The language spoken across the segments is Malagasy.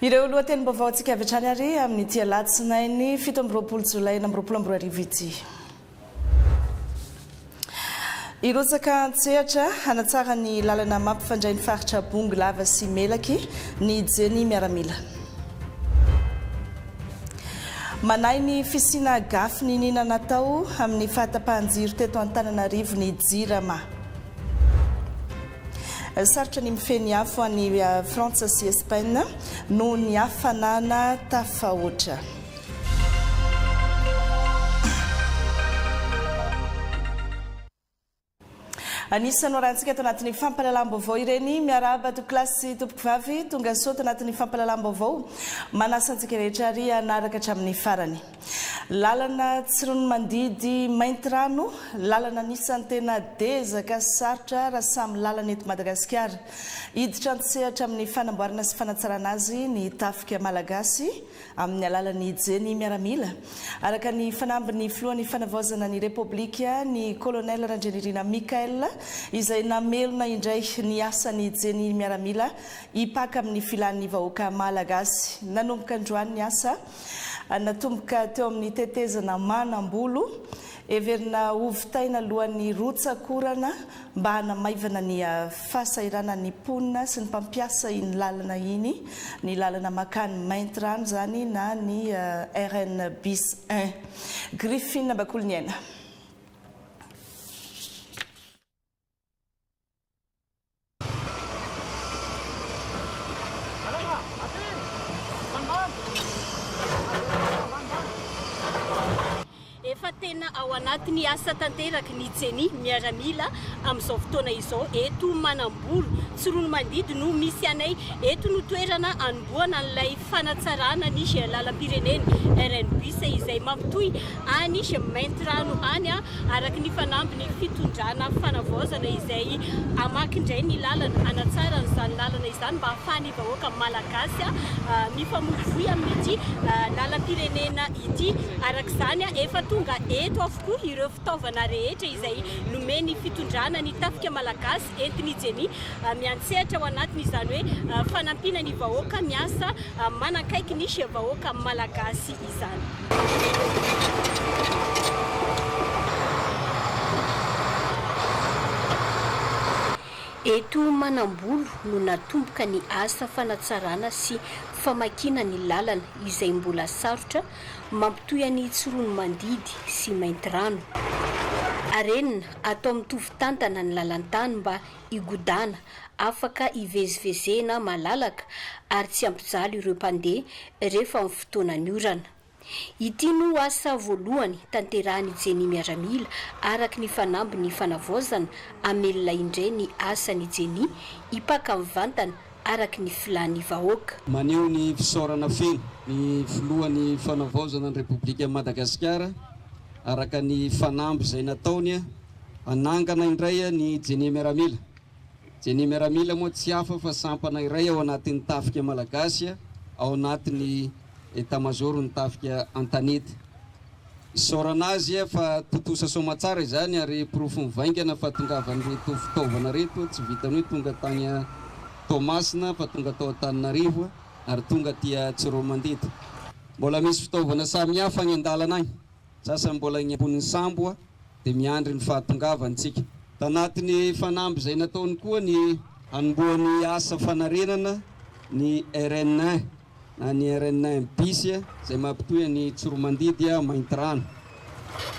Ireo lohatenim-baovaontsika avy hatrany ary amin'ity alatsinainy 27 jolay 2026 ity. Hirotsaka an-tsehatra hanatsara ny lalana mampifandray ny faritra Bongolava sy Melaky ny Jeny miaramila. Manahy ny fisiana gafy niniana natao amin'ny fahatapahan-jiro teto Antananarivo ny Jirama. Sarotra ny mifehy ny afo any Frantsa sy Espaina noho ny hafanana tafahoatra. Anisan'ny noarahantsika ato anatin'ny fampahalalam-baovao ireny. Miarahaba tompokolahy sy tompokovavy, tonga soa ato anatin'ny fampahalalam-baovao. Manasa antsika rehetra ary hanaraka hatramin'ny farany. Lalana Tsiroanomandidy Maintirano, lalana anisan'ny tena dezaka sy sarotra raha samy lalana eto Madagasikara. Hiditra an-tsehatra amin'ny fanamboarana sy fanatsarana azy ny Tafika Malagasy. amin'ny alalan'ny Jeny miaramila, araka ny fanambin'ny filohan'ny Fanavaozana ny Repoblika, ny Colonel Randrianirina Michaël, izay namelona indray ny asan'ny Jeny miaramila hipaka amin'ny filan'ny vahoaka malagasy. Nanomboka androany ny asa, natomboka teo amin'ny tetezana Manambolo, heverina hovitaina alohan'ny rotsak'orana mba hanamaivana ny fahasahiranan'ny mponina sy ny mpampiasa iny lalana iny, ny lalana mankany Maintirano izany na ny RN bis un. Griffin Bakoliniaina. Efa tena ao anatin'ny asa tanteraky ny Jenia miaramila amin'izao fotoana izao eto Manambolo. Tsiroanomandidy no misy anay. Eto no toerana anombohana an'ilay fanatsarana ny lalam-pirenena RN Bus izay mampitohy any Maintirano any araka ny fanamby ny fitondrana fanavaozana izay hamaky indray ny lalana, hanatsara an'izany lalana izany mba hahafahan'ny vahoaka malagasy mifamoivoy amin'ity lalam-pirenena ity. Araka izany, efa tonga eto avokoa ireo fitaovana rehetra izay nomen'ny fitondrana ny tafika malagasy entin'i Jenny miantsehatra ao anatin'izany hoe fanampiana ny vahoaka miasa manakaiky ny vahoaka malagasy izany. Eto Manambolo no natomboka ny asa fanatsarana sy famakiana ny lalana izay mbola sarotra mampitohy an'i Tsiroanomandidy sy Maintirano. Arenina atao mitovy tantana ny lalan-tany mba higodana, afaka hivezivezena malalaka ary tsy hampijaly ireo mpandeha rehefa amin'ny fotoanan'ny orana. Ity no asa voalohany tanterahan'i Jenny Miaramila araka ny fanambin'ny fanavaozana hamelona indray ny asan'i Jenny hipaka mivantana araka ny filan'ny vahoaka. Maneho ny fisaorana feno ny Filohan'ny Fanavaozana ny Repoblikan'i Madagasikara araka ny fanamby izay nataony hanangana indray ny Jenia Miaramila. Jenia Miaramila moa tsy hafa fa sampana iray ao anatin'ny Tafika Malagasy ao anatin'ny Etamazaoron'ny Tafika an-tanety. Isaorana azy fa tontosa soamatsara izany ary porofo mivaingana fa tongavan'ireto fitaovana ireto, tsy vitan'ny hoe tonga tany Toamasina fa tonga tao Antananarivo ary tonga aty Tsiroanomandidy. Mbola misy fitaovana samihafa any an-dalana any, sasany mbola eny ambonin'ny sambo dia miandry ny fahatongavany tsika. Tanatin'ny fanamby izay nataony koa ny hanombohan'ny asa fanarenana ny RN un. na ny RN bis izay mampitohy an'i Tsoromandidy Maintirano.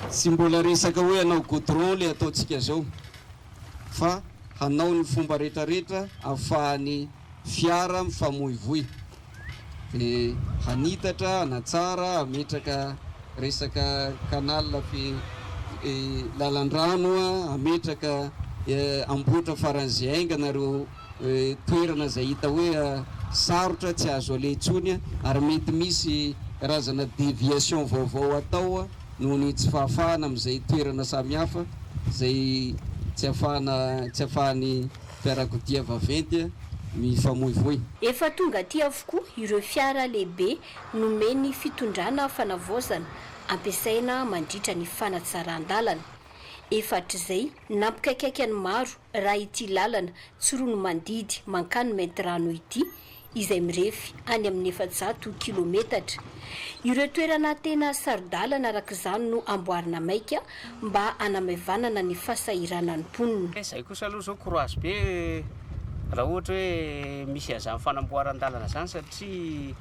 Tsy mbola resaka hoe hanao goudron le ataontsika zao fa hanao ny fomba retraretra ahafahan'ny fiara mifamoivoy de hanitatra, hanatsara, hametraka resaka canal fi lalandrano, hametraka hamboatra faran'izay haingana ireo toerana izay hita hoe sarotra tsy azo aleha intsony ary mety misy karazana déviation vaovao atao noho ny tsy fahafahana amin'izay toerana samihafa izay tsy ahafahana tsy ahafahan'ny fiarakodia vaventy mifamoivoy. Efa tonga aty avokoa ireo fiara lehibe nomen'ny fitondrana fanavaozana ampiasaina mandritra ny fanatsaran-dalana. Efa hatrizay nampikaikaika ny maro raha ity lalana Tsiroanomandidy mankany Maintirano ity. izay mirefy any amin'ny 400 kilometatra. Ireo toerana tena saro-dalana araka izany no amboarina maika mba hanamaivanana ny fahasahiranan'ny mponina. Izay kosa aloha izao courage be raha ohatra hoe misy an'izany fanamboaran-dalana izany satria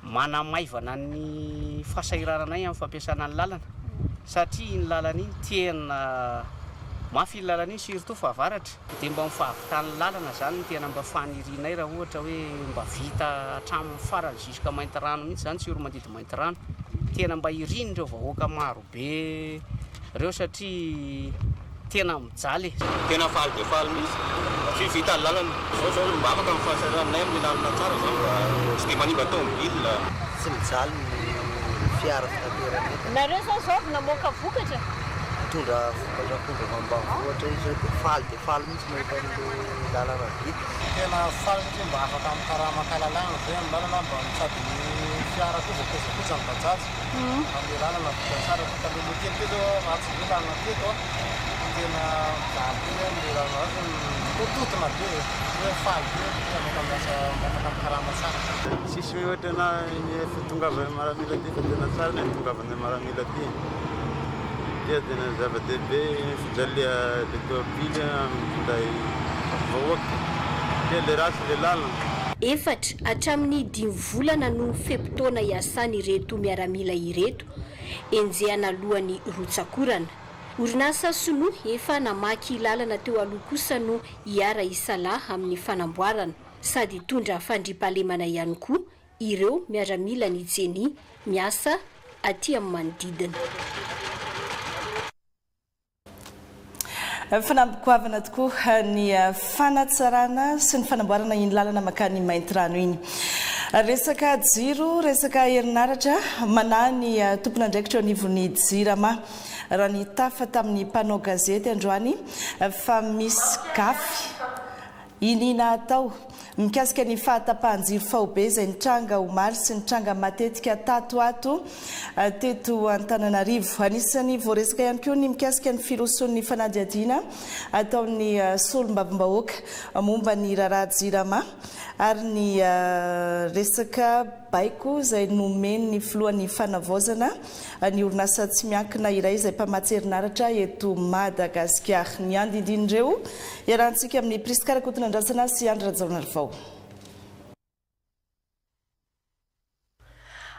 manamaivana ny fahasahirananay amin'ny fampiasana ny lalana satria iny lalana iny tena mafy iny lalana iny surtout fahavaratra. Dia mba ny fahavitan'ny lalana izany no tena mba fanirianay raha ohatra hoe mba vita hatramin'ny farany jusqu'à Maintirano mihitsy izany Tsiroamandidy Maintirano. Tena mba irin'ireo vahoaka maro be reo satria tena mijaly e. Tena faly dia faly mihitsy satria vita ny lalana. Izao izao mba afaka ny fahasahirananay amin'ny lalana tsara izany mba tsy dia manimba tomobile. Tsy mijaly ny fiara fitaterana entana. Nareo izao izao avy namoaka vokatra? Mitondra vokatra akondro avy ambanivohitra izy izao dia faly dia faly mihitsy mahita an'ilay lalana vita. Tena faly satria mba afaka mikarama an-kalalahana izay amin'ny lalana mba sady ny fiara koa voakojakoja ny bajaj. Amin'ny lalana vita tsara fa taloha kely teo zao ratsy be lalana teto a, tena mijaly be zany le lalana ratsy, mitotontona be e, hoe faly be satria afaka miasa afaka mikarama tsara. Tsisy mihoatra na ny fitongavan'ny maramila aty fa tena tsara ny fitongavan'ny maramila aty dia tena zava-dehibe ny fijalia le tôbily mitondra vahoaka dia le ratsy le lalana. Efatra hatramin'ny dimy volana no fe-potoana iasan'ireto miaramila ireto, enjehana alohan'ny rotsak'orana. Orinasa sinoa efa namaky lalana teo aloha kosa no hiara-hisalahy amin'ny fanamboarana, sady hitondra fandriampahalemana ihany koa ireo miaramilan'ny Jenia miasa aty amin'ny manodidina. Fanamby goavana tokoa ny fanatsarana sy ny fanamboarana iny lalana mankany Maintirano iny. Resaka jiro, resaka herinaratra, manahy ny tompon'andraikitra eo anivon'ny Jirama raha nitafa tamin'ny mpanao gazety androany fa misy gafy Iniana atao, mikasika ny fahatapahan-jiro faobe izay nitranga omaly sy nitranga matetika tato ho ato teto Antananarivo. Anisan'ny voaresaka ihany koa ny mikasika ny firosoan'ny fanadihadiana ataon'ny solombavambahoaka momba ny raharaha Jirama ary ny resaka baiko izay nomen'ny filohan'ny fanavaozana ny orinasa tsy miankina iray izay mpamatsy herinaratra eto Madagasikara. Ny andindin'ireo iarahantsika amin'i Prisca Rakotonandrasana sy Andry Rajaonarivao.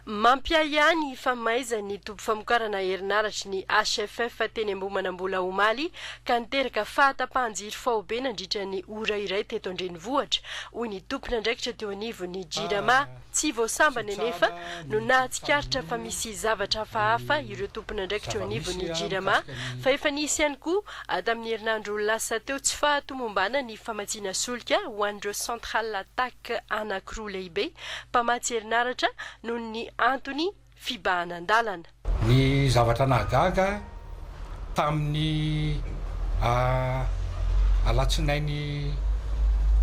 Mampiahiahy ny famaizan'ny toby famokarana herinaratry ny HFF teny Ambohimanambola omaly ka niteraka fahatapahan-jiro faobe nandritra ny ora iray teto an-drenivohitra, hoy ny tompon'andraikitra teo anivon'ny Jirama. Tsy vao sambany anefa no nahatsikaritra fa misy zavatra hafahafa ireo tompon'andraikitra eo anivon'ny Jirama fa efa nisy ihany koa tamin'ny herinandro lasa teo tsy fahatomombana ny famatsiana solika ho an'ireo centrale tac anankiroa lehibe mpamatsy herinaratra noho ny antony fibahanan-dalana. Ny zavatra nahagaga tamin'ny alatsinainy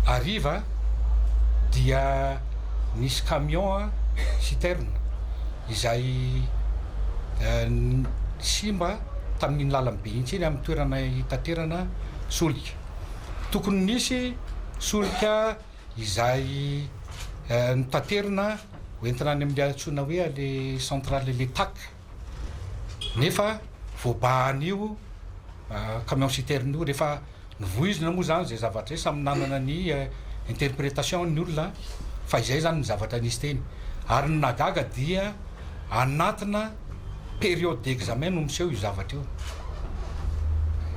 hariva dia nisy camion citerne izay simba tamin'iny lalam-be iny iny amin'ny toerana hitaterana solika. Tokony nisy solika izay notaterina ho entina any amin'ilay antsoina hoe le centrale le tac nefa voabahan'io camion citerne io rehefa novoizina moa zany zay zavatra zay samy nanana ny interpretation ny olona fa izay zany ny zavatra nisy teny ary ny nahagaga dia anatina période d'examen no miseho io zavatra io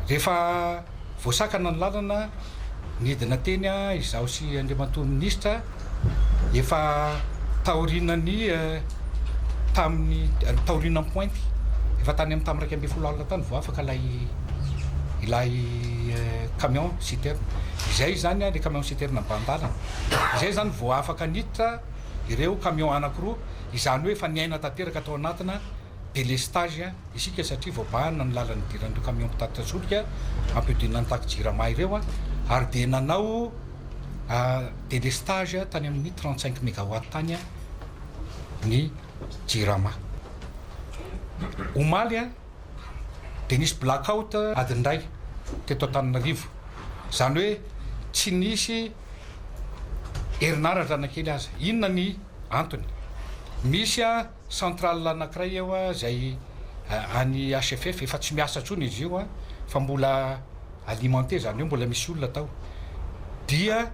rehefa voasakana ny lalana Nidina teny izaho sy Andriamatoa Minisitra efa taorianan'ny tamin'ny taorianan'ny pointe, efa tany amin'ny tamin'ny 11 alina tany vao afaka ilay ilay camion citerne. Izay izany ilay camion citerne mibahan-dalana. Izay izany vao afaka niditra ireo camion anankiroa, izany hoe efa niaina tanteraka tao anatina délestage. Isika satria voabahana ny lalana idiran'ireo camion mpitatitra solika ampiodinana ny taky jirama ireo ary dia nanao délestage tany amin'ny 35 mégawatt tany ny jirama. Omaly dia nisy black out adiny iray teto Antananarivo, izany hoe tsy nisy. herinaratra na kely aza. Inona ny antony? Misy centrale anankiray eo izay any HFF, efa tsy miasa intsony izy io fa mbola alimenté, izany hoe mbola misy olona tao. Dia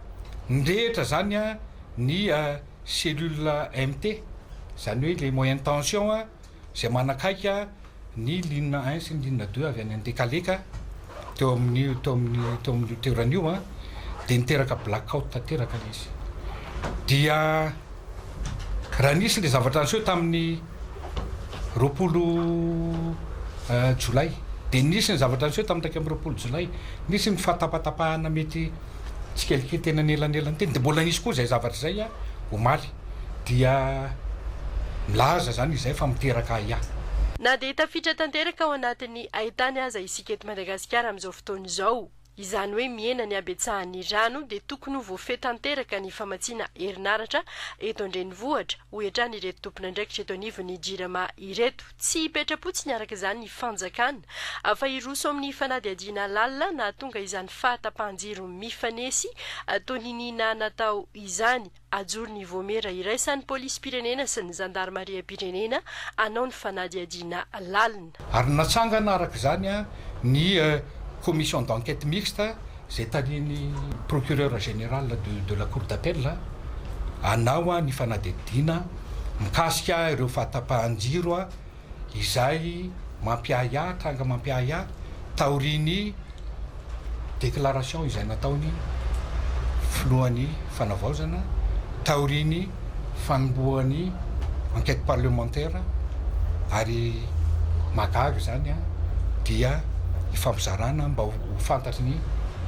nirehitra izany ny cellule MT, izany hoe ilay moyenne tension izay manakaiky ny ligne un sy ny ligne deux avy any Andekaleka teo amin'io teo amin'io teo amin'io toerana io an, dia niteraka black out tanteraka ilay izy. Dia raha nisy ilay zavatra niseho tamin'ny 20 jolay, dia nisy ny zavatra niseho tamin'ny 21 jolay, nisy ny fahatapatapahana mety tsikelikely teny anelanelany teny, dia mbola nisy koa izay zavatra izay omaly. Dia milaza izany izay fa miteraka ahiahy. Na dia tafiditra tanteraka ao anatin'ny haintany aza isika eto Madagasikara amin'izao fotoana izao, izany hoe mihena ny habetsahan'ny rano dia tokony ho voafehy tanteraka ny famatsiana herinaratra eto an-drenivohitra, hoy hatrany ireto tompon'andraikitra eto anivon'ny Jirama ireto. Tsy hipetra-potsiny araka izany ny fanjakana fa hiroso amin'ny fanadihadiana lalina nahatonga izany fahatapahan-jiro mifanesy toa niniana natao izany. Ajoro ny Vomiera iraisan'ny Polisim-pirenena sy ny Zandarimariam-pirenena hanao ny fanadihadiana lalina. Ary natsangana araka izany ny commission d'enquête mixte izay tarihin'ny procureur général de la cour d'appel hanao ny fanadihadiana mikasika ireo fahatapahan-jiro izay mampiahiahy, tranga mampiahiahy taorian'ny déclaration izay nataon'ny filohan'ny fanavaozana taorian'ny fanombohan'ny enquête parlementaire ary mahagaga izany dia ifampizarana mba ho fantatry ny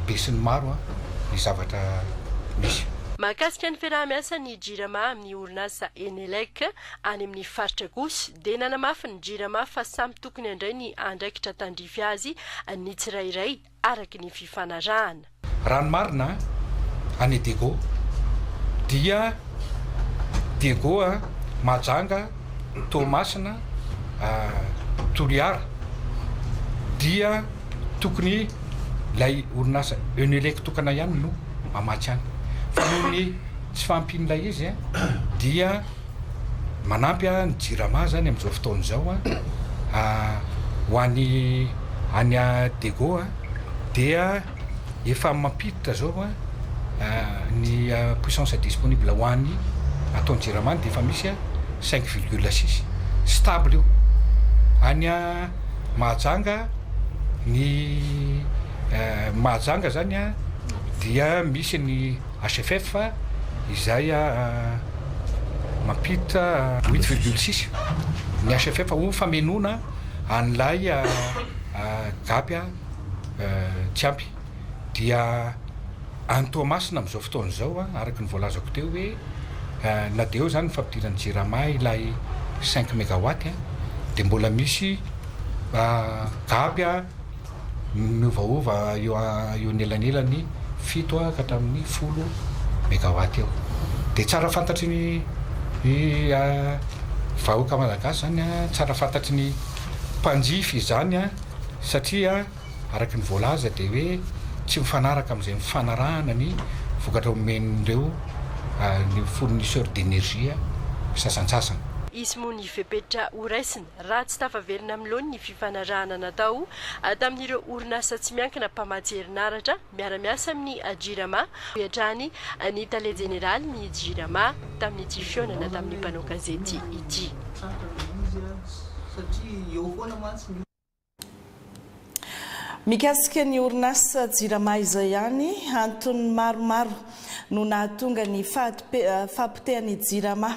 besinimaro ny zavatra misy. Mahakasika ny fiaraha-miasan'ny Jirama amin'ny orinasa Enelec Any amin'ny faritra kosa dia nanamafy ny Jirama fa samy tokony handray ny andraikitra tandrify azy ny tsirairay araka ny fifanarahana. Raha ny marina, any Diego dia Diego, Mahajanga, Toamasina, Toliara dia tokony ilay orinasa Enelec tokana ihany no mamatsy any fa noho ny tsy fahampian'ilay izy dia manampy ny jirama zany amin'izao fotoana izao ho an'ny any Diego dia efa mampiditra zao ny puissance disponible ho an'ny ataon'ny jirama dia efa misy 5,6 stable io any Mahajanga ny Mahajanga zany dia misy ny HFF izay mampiditra 8,6 ny HFF ho famenoana an'ilay gap tsy ampy dia any Toamasina amin'izao fotoana izao araka ny voalazako teo hoe na dia eo izany ny fampidiran'ny Jirama ilay cinq megawatt dia mbola misy gap Miovaova eo eo anelanelan'ny 7 ka hatramin'ny 10 megawatt eo. Dia tsara fantatry ny vahoaka malagasy izany, tsara fantatry ny mpanjifa izany satria araka ny voalaza dia hoe tsy mifanaraka amin'izay nifanarahana ny vokatra omen'ireo ny fournisseurs d'énergie sasantsasany. Hisy moa ny fepetra horaisina raha tsy tafaverina amin'ny laoniny ny fifanarahana natao tamin'ireo orinasa tsy miankina mpamatsy herinaratra miara-miasa amin'ny Jirama, hoy hatrany ny tale jeneralin'ny Jirama tamin'ity fihaonana tamin'ny mpanao gazety ity. Mikasika ny orinasa Jirama izay ihany, antony maromaro no nahatonga ny fahapotehan'ny Jirama,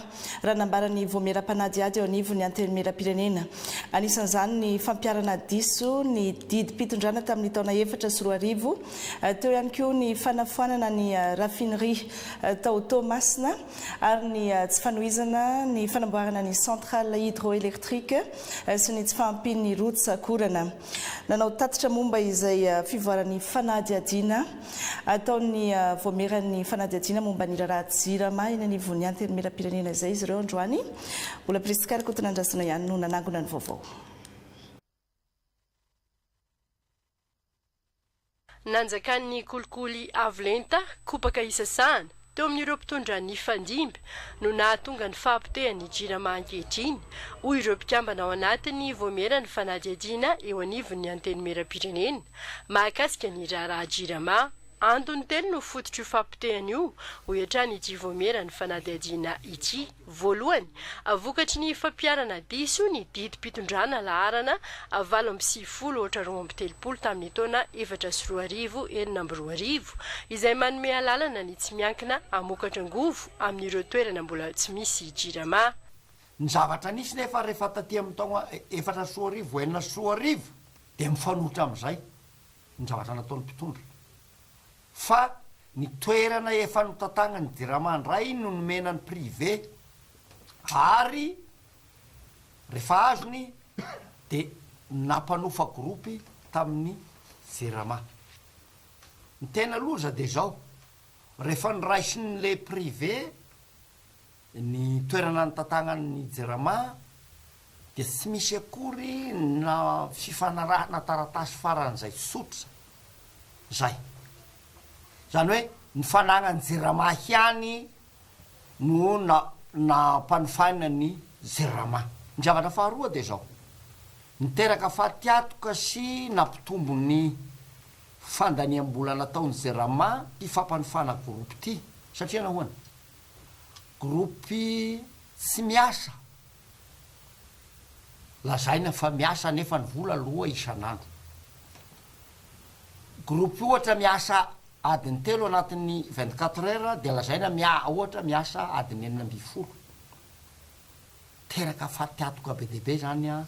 raha nambaran'ny voamieram-panadihady eo anivon'ny Antenimierampirenena. Anisan'izany ny fampiharana diso ny didim-pitondrana tamin'ny taona 2004, teo ihany koa ny fanafoanana ny raffinerie tao Toamasina ary ny tsy fanohizana ny fanamboarana ny centrale hydroélectrique sy ny tsy fahampian'ny rotsak'orana. Nanao tatitra momba izay fivoaran'ny fanadihadiana ataon'ny Vaomieran'ny fanadihadiana momba ny raharaha Jirama eny anivon'ny Antenimierampirenena izay izy ireo androany. Mbola Prisca Rakotonandrasana ihany no nanangona ny vaovao. Nanjakan'ny kolikoly avo lenta, kopaka isasahana. teo amin'ireo mpitondra nifandimby no nahatonga ny fahapotehan'ny Jirama ankehitriny, hoy ireo mpikambana ao anatin'ny vaomieran'ny fanadihadiana eo anivon'ny Antenimierampirenena mahakasika ny raharaha Jirama. Antony telo no fototr'io fahapotehana io, hoy hatrany ity vaomieran'ny fanadihadiana ity. Voalohany, vokatry ny fampiharana diso ny didim-pitondrana laharana 98 ohatra 32 tamin'ny taona 2004 2006, izay manome alalana ny tsy miankina hamokatra angovo amin'ireo toerana mbola tsy misy Jirama. Ny zavatra nisy nefa rehefa taty amin'ny taogna 2004, 2006 dia mifanohitra amin'izay ny zavatra nataon'ny mpitondra. Fa ny toerana efa notantagnan'ny Jirama ndray no nomena ny privé ary rehefa azony de nampanofa groupe tamin'ny Jirama. Ny tena loza de zao, rehefa noraisin'le privé Ny toerana nitantagnan'ny Jirama dia tsy misy akory na fifanarahana taratasy faran'izay tsotra izay. Izany hoe ny fanagnan'ny Jirama ihany no nampanofaina ny Jirama. Ny zavatra faharoa dia izao, niteraka fatiatoka sy nampitombo ny fandaniam-bola nataon'ny Jirama ity fampanofana groupe ity satria nahoana? Groupe tsy miasa, lazaina fa miasa nefa ny vola aloa isan'andro. Groupe ohatra miasa adiny telo anatin'ny 24 heures dia lazaina mia ohatra miasa adiny 16. Teraka fatiatoka be dia be zany an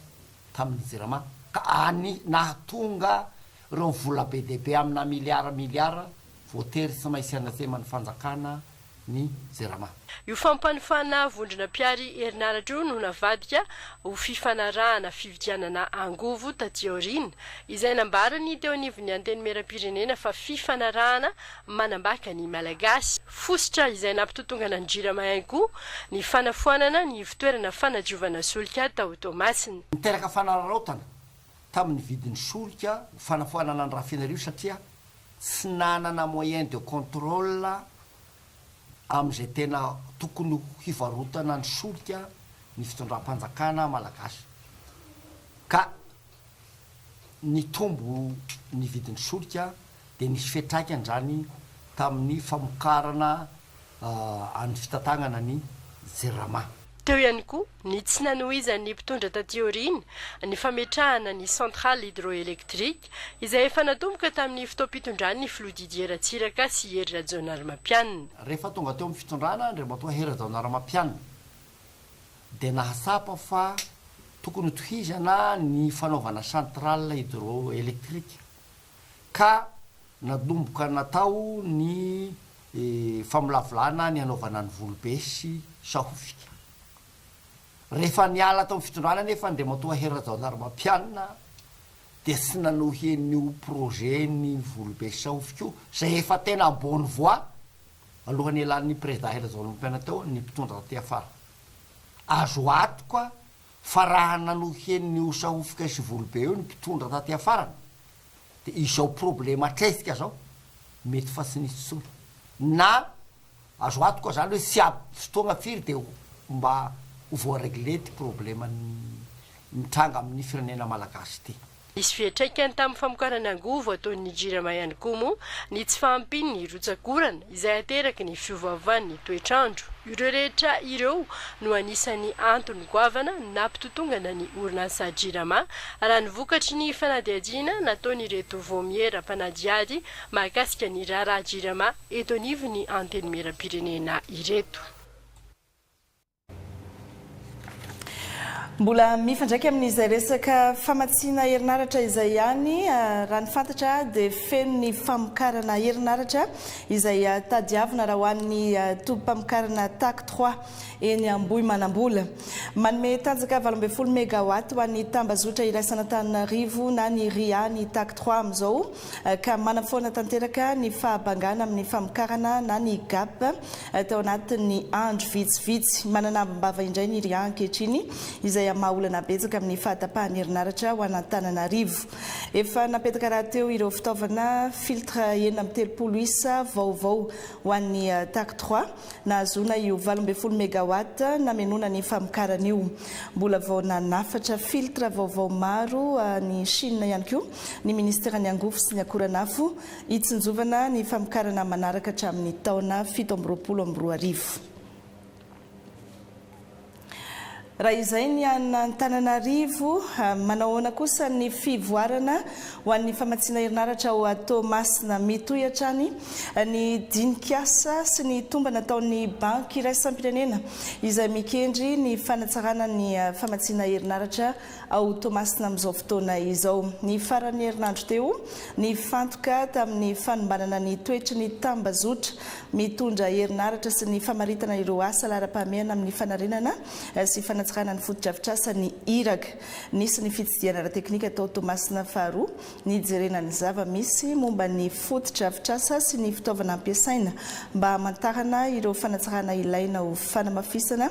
tamin'ny jirama ka any nahatonga ireo vola be dia be amina miliara miliara voatery tsy maintsy anatreman'ny fanjakana ny Jirama. Io fampanofana vondrona mpihary herinaratra io no navadika ho fifanarahana fividianana angovo taty aoriana, izay nambaran'ny teo anivon'ny Antenimierampirenena fa fifanarahana manambaka ny Malagasy. Fositra izay nampitotongana ny Jirama ihany koa ny fanafoanana ny ivontoerana fanadiovana solika tao Toamasina. Niteraka fanararaotana tamin'ny vidin'ny solika ho fanafoanana ny raffinerie io satria tsy nanana moyen de contrôle amin'izay tena tokony hivarotana ny solika ny fitondram-panjakana malagasy ka nitombo ny vidin'ny solika dia nisy fiantraikany izany tamin'ny famokarana an'ny fitantagnana ny Jirama. Teo ihany koa ny tsy nanohizan'ny mpitondra taty aoriana ny fametrahana ny centrale hydroélectrique izay efa natomboka tamin'ny fotoam-pitondran'ny filoha Didier Ratsiraka sy Hery Rajaonarimampianina. Rehefa tonga teo amin'ny fitondrana Andriamatoa Hery Rajaonarimampianina dia nahatsapa fa tokony hotohizana ny fanaovana centrale hydroélectrique ka nanomboka natao ny famolavolana ny hanaovana ny Volobe sy Sahofika. Rehefa niala tao amin'ny fitondrana anefa Andriamatoa Hery Rajaonarimampianina dia tsy nanohy an'io projet ny Volobe sy Sahofika io izay efa tena en bonne voie alohan'ny hialan'ny Président Hery Rajaonarimampianina teo ny mpitondra taty afara. Azo antoka fa raha nanohy an'io Sahofika sy Volobe io ny mpitondra taty afarany dia izao problema atrehintsika zao mety fa tsy nisy intsony na azo antoka zany hoe tsy ampy fotoagna firy dia mba ho voa-regle ity problema mitranga amin'ny firenena malagasy ity. Nisy fiantraikany tamin'ny famokarana angovo ataon'ny Jirama ihany koa moa ny tsy fahampian'ny rotsak'orana izay ateraky ny fiovaovan'ny toetr'andro. Ireo rehetra ireo no anisan'ny antony goavana nampitotongana ny orinasa Jirama raha ny vokatry ny fanadihadiana nataon'ireto vaomiera mpanadihady mahakasika ny raharaha Jirama eto anivon'ny Antenimierampirenena ireto. Mbola mifandraika amin'izay resaka famatsiana herinaratra izay ihany, raha ny fantatra dia feno ny famokarana herinaratra izay tadiavina raha ho an'ny tobim-pamokarana Tac Trois eny Ambohimanambola. Manome tanjaka 18 megawatt ho an'ny tambazotra iraisan'Antananarivo na ny ria ny Tac Trois amin'izao ka manafoana tanteraka ny fahabangana amin'ny famokarana na ny gap tao anatin'ny andro vitsivitsy. Manana ambim-bava indray ny ria ankehitriny izay. izay hamaha olana betsaka amin'ny fahatapahan'ny herinaratra ho an'Antananarivo. Efa napetaka rahateo ireo fitaovana filtre 36 isa vaovao ho an'ny Tac Trois nahazoana io 18 megawatt namenoana ny famokarana io. Mbola vao nanafatra filtre vaovao maro any Chine ihany koa ny minisiteran'ny Angovo sy ny Akoranafo hitsinjovana ny famokarana manaraka hatramin'ny taona 2027. Raha izay ny an'Antananarivo, manao ahoana kosa ny fivoarana ho an'ny famatsiana herinaratra ao Toamasina? Mitohy hatrany ny dinik'asa sy ny tombana ataon'ny Banky iraisam-pirenena izay mikendry ny fanatsarana ny famatsiana herinaratra ao Toamasina amin'izao fotoana izao. Ny faran'ny herinandro teo, nifantoka tamin'ny fanombanana ny toetry ny tambazotra mitondra herinaratra sy ny famaritana ireo asa laharam-pahamehana amin'ny fanarenana sy fanatsarana ny fotodrafitrasa ny iraka. Nisy ny fitsidihana ara-teknika tao Toamasina faharoa nijerena ny zava-misy momba ny fotodrafitrasa sy ny fitaovana ampiasaina mba hamantarana ireo fanatsarana ilaina ho fanamafisana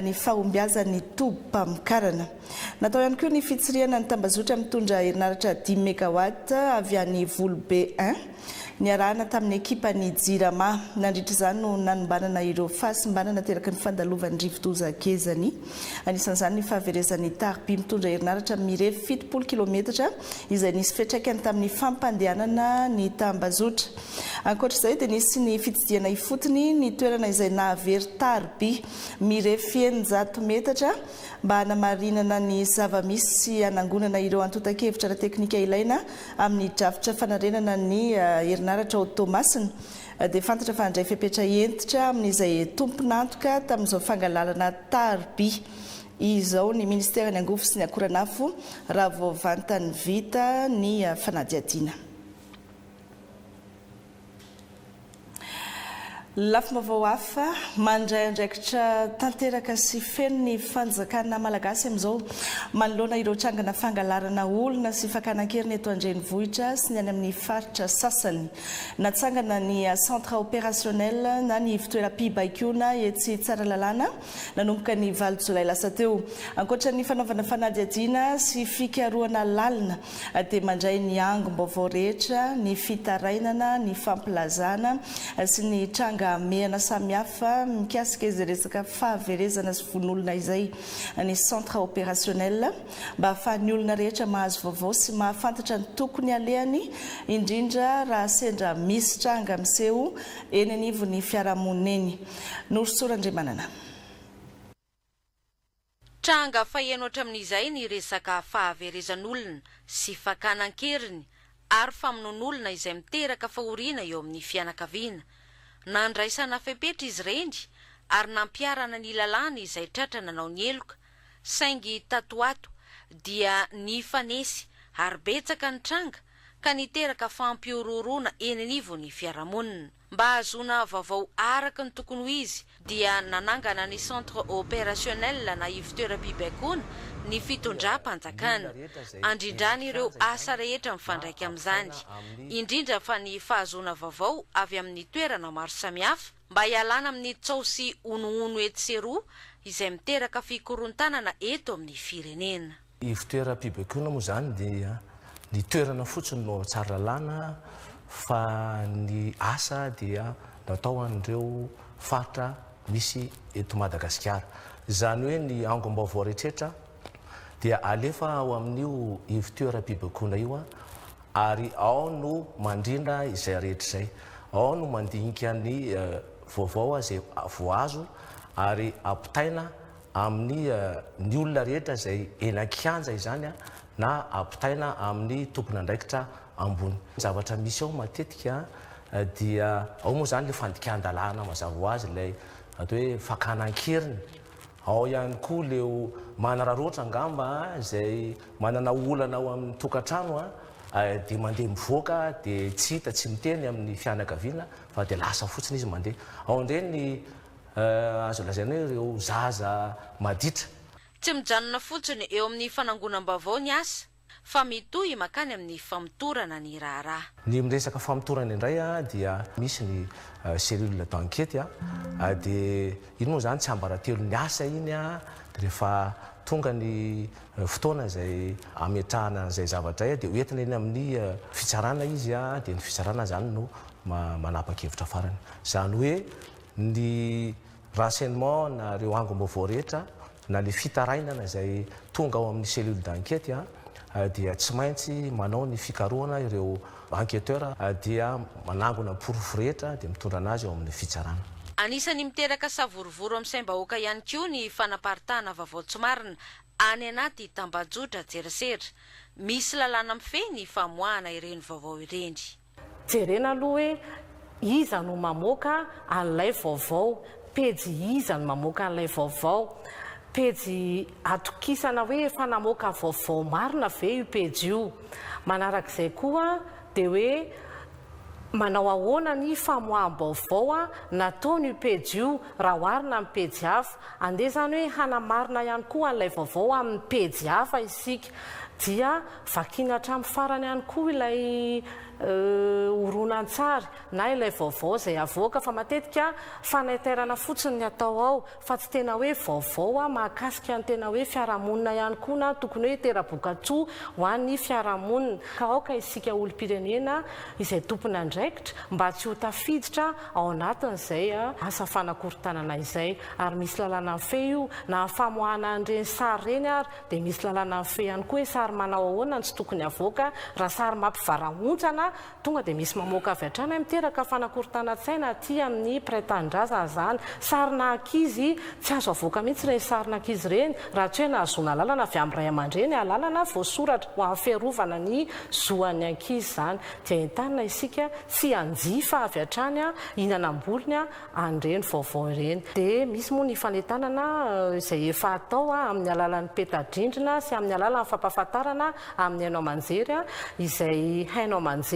ny fahombiazan'ny tobim-pamokarana. Natao ihany koa ny fitsirihana ny tambazotra mitondra herinaratra dimy megawatt avy any Volobe I, niarahana tamin'ny ekipan'ny Jirama. Nandritra izany no nanombanana ireo fahasimbana nateraky ny fandalovan'ny rivodoza Gezani. Anisan'izany ny fahaverezan'ny tariby mitondra herinaratra mirefy 70 kilometatra izay nisy fiantraikany tamin'ny fampandehanana ny tambazotra. Ankoatra izay dia nisy ny fitsidihana ifotony ny toerana izay nahavery tariby mirefy 600 metatra mba hanamarinana ny zava-misy sy hanangonana ireo antontan-kevitra ara-teknika ilaina amin'ny drafitra fanarenana ny herinaratra ao Toamasina dia fantatra fa handray fepetra hentitra amin'izay tompon'antoka tamin'izao fangalalana tariby izao ny Ministeran'ny Angovo sy ny Akoranafo raha vao vantany vita ny fanadihadiana. Lafim-baovao hafa, mandray andraikitra tanteraka sy feno ny fanjakana malagasy amin'izao manoloana ireo trangana fangalarana olona sy fakana an-keriny eto an-drenivohitra sy ny any amin'ny faritra sasany. Natsangana ny centre opérationnel na ny ivontoeram-pibaikoana etsy Tsaralalàna nanomboka ny valo jolay lasa teo. Ankoatra ny fanaovana fanadihadiana sy fikarohana lalina dia mandray ny angom-baovao rehetra, ny fitarainana, ny fampilazana sy ny tranga hamehana samihafa mikasika izay resaka fahaverezana sy vono olona izay ny centre opérationnel mba hahafahan'ny olona rehetra mahazo vaovao sy mahafantatra ny tokony halehany indrindra raha sendra misy tranga miseho eny anivon'ny fiarahamonina eny. Norosoa Randriamanana. Tranga faheno hatramin'izay ny resaka fahaverezan'olona sy fakana an-keriny ary famonoan'olona izay miteraka fahoriana eo amin'ny fianakaviana. Nandraisana fepetra izy ireny ary nampiharana ny lalàna izay tratra nanao ny heloka, saingy tato ho ato dia nifanesy ary betsaka ny tranga ka niteraka fampihorohoroana eny anivon'ny fiarahamonina. Mba hahazoana vaovao araka ny tokony ho izy dia nanangana ny Centre Opérationnel na ivontoeram-pibaikoana ny fitondram-panjakana. Andrindrany ireo asa rehetra mifandraika amin'izany, indrindra fa ny fahazoana vaovao avy amin'ny toerana maro samihafa mba hialana amin'ny tsaho sy honohono etsy sy eroa izay miteraka fikorontanana eto amin'ny firenena. Ivontoeram-pibaikoana moa izany dia ny toerana fotsiny no ao Tsaralalàna fa ny asa dia natao ho an'ireo faritra misy eto Madagasikara. Izany hoe ny angom-baovao rehetrretra dia alefa ao amin'io ivontoeram-pibaikoana io ary ao no mandrindra izay rehetra izay. Ao no mandinika ny vaovao izay voazo ary ampitaina amin'ny ny olona rehetra izay eny an-kianja izany na ampitaina amin'ny tompon'andraikitra ambony. Ny zavatra misy ao matetika dia ao moa izany ilay fandikan-dalàna mazava ho azy, ilay atao hoe fakana an-keriny, ao ihany koa ileo manararaotra angamba izay manana olana ao amin'ny tokantrano dia mandeha mivoaka dia tsy hita, tsy miteny amin'ny fianakaviana fa dia lasa fotsiny izy mandeha. Ao indray ny Azo lazaina hoe ireo zaza maditra. Tsy mijanona fotsiny eo amin'ny fanangonam-baovao ny asa fa mitohy mankany amin'ny famotorana ny raharaha. Ny miresaka famotorana indray dia misy ny cellule d'enquête dia iny moa izany tsiambaratelon'ny asa iny dia rehefa tonga ny fotoana izay hametrahana an'izay zavatra izay dia ho entina eny amin'ny fitsarana izy dia ny fitsarana izany no manapa-kevitra farany. Izany hoe ny renseignement na ireo angom-baovao rehetra na ilay fitarainana izay tonga ao amin'ny cellule d'enquête dia tsy maintsy manao ny fikarohana ireo enquêteurs dia manangona ny porofo rehetra dia mitondra anazy ao amin'ny fitsarana. Anisan'ny miteraka savorovoro amin'ny saim-bahoaka ihany koa ny fanaparitahana vaovao tsy marina any anaty tambajotran-tserasera. Misy lalàna mifehy ny famoahana ireny vaovao ireny. Jerena aloha hoe iza no mamoaka an'ilay vaovao, pejy iza no mamoaka an'ilay vaovao, pejy atokisana hoe efa namoaka vaovao marina ve io pejy io. Manarak'izay koa dia hoe manao ahoana ny famoaham-baovao nataon'io pejy io raha oharina amin'ny pejy hafa. Andeha izany hoe hanamarina ihany koa an'ilay vaovao amin'ny pejy hafa isika. Dia vakiana hatramin'ny farany ihany koa ilay horonantsary na ilay vaovao izay avoaka fa matetika fanaitairana fotsiny ny atao ao fa tsy tena hoe vaovao mahakasika ny tena hoe fiarahamonina ihany koa na tokony hoe hitera-bokatsoa ho an'ny fiarahamonina. Ka aoka isika olom-pirenena izay tompon'andraikitra mba tsy ho tafiditra ao anatin'izay asa fanakorontanana izay ary misy lalàna mifehy io na amin'ny famoahana an'ireny sary ireny ary Dia misy lalàna mifehy ihany koa hoe sary manao ahoana no tsy tokony havoaka, raha sary mampivarahontsana tonga dia misy mamoaka avy hatrany hoe miteraka fanakorontanan-tsaina aty amin'ny mpiray tanindrazana izany. Sarina ankizy, tsy azo avoaka mihitsy ireny sarina ankizy ireny raha tsy hoe nahazoana alalana avy amin'ny ray aman-dreny, alalana voasoratra ho an'ny fiarovana ny zo an'ny ankizy izany. Dia entanina isika tsy hanjifa avy hatrany hihinana am-bolony an'ireny vaovao ireny. Dia misy moa ny fanentanana izay efa atao amin'ny alalan'ny peta-drindrina sy amin'ny alalan'ny fampahafantarana amin'ny haino aman-jery izay haino aman-jery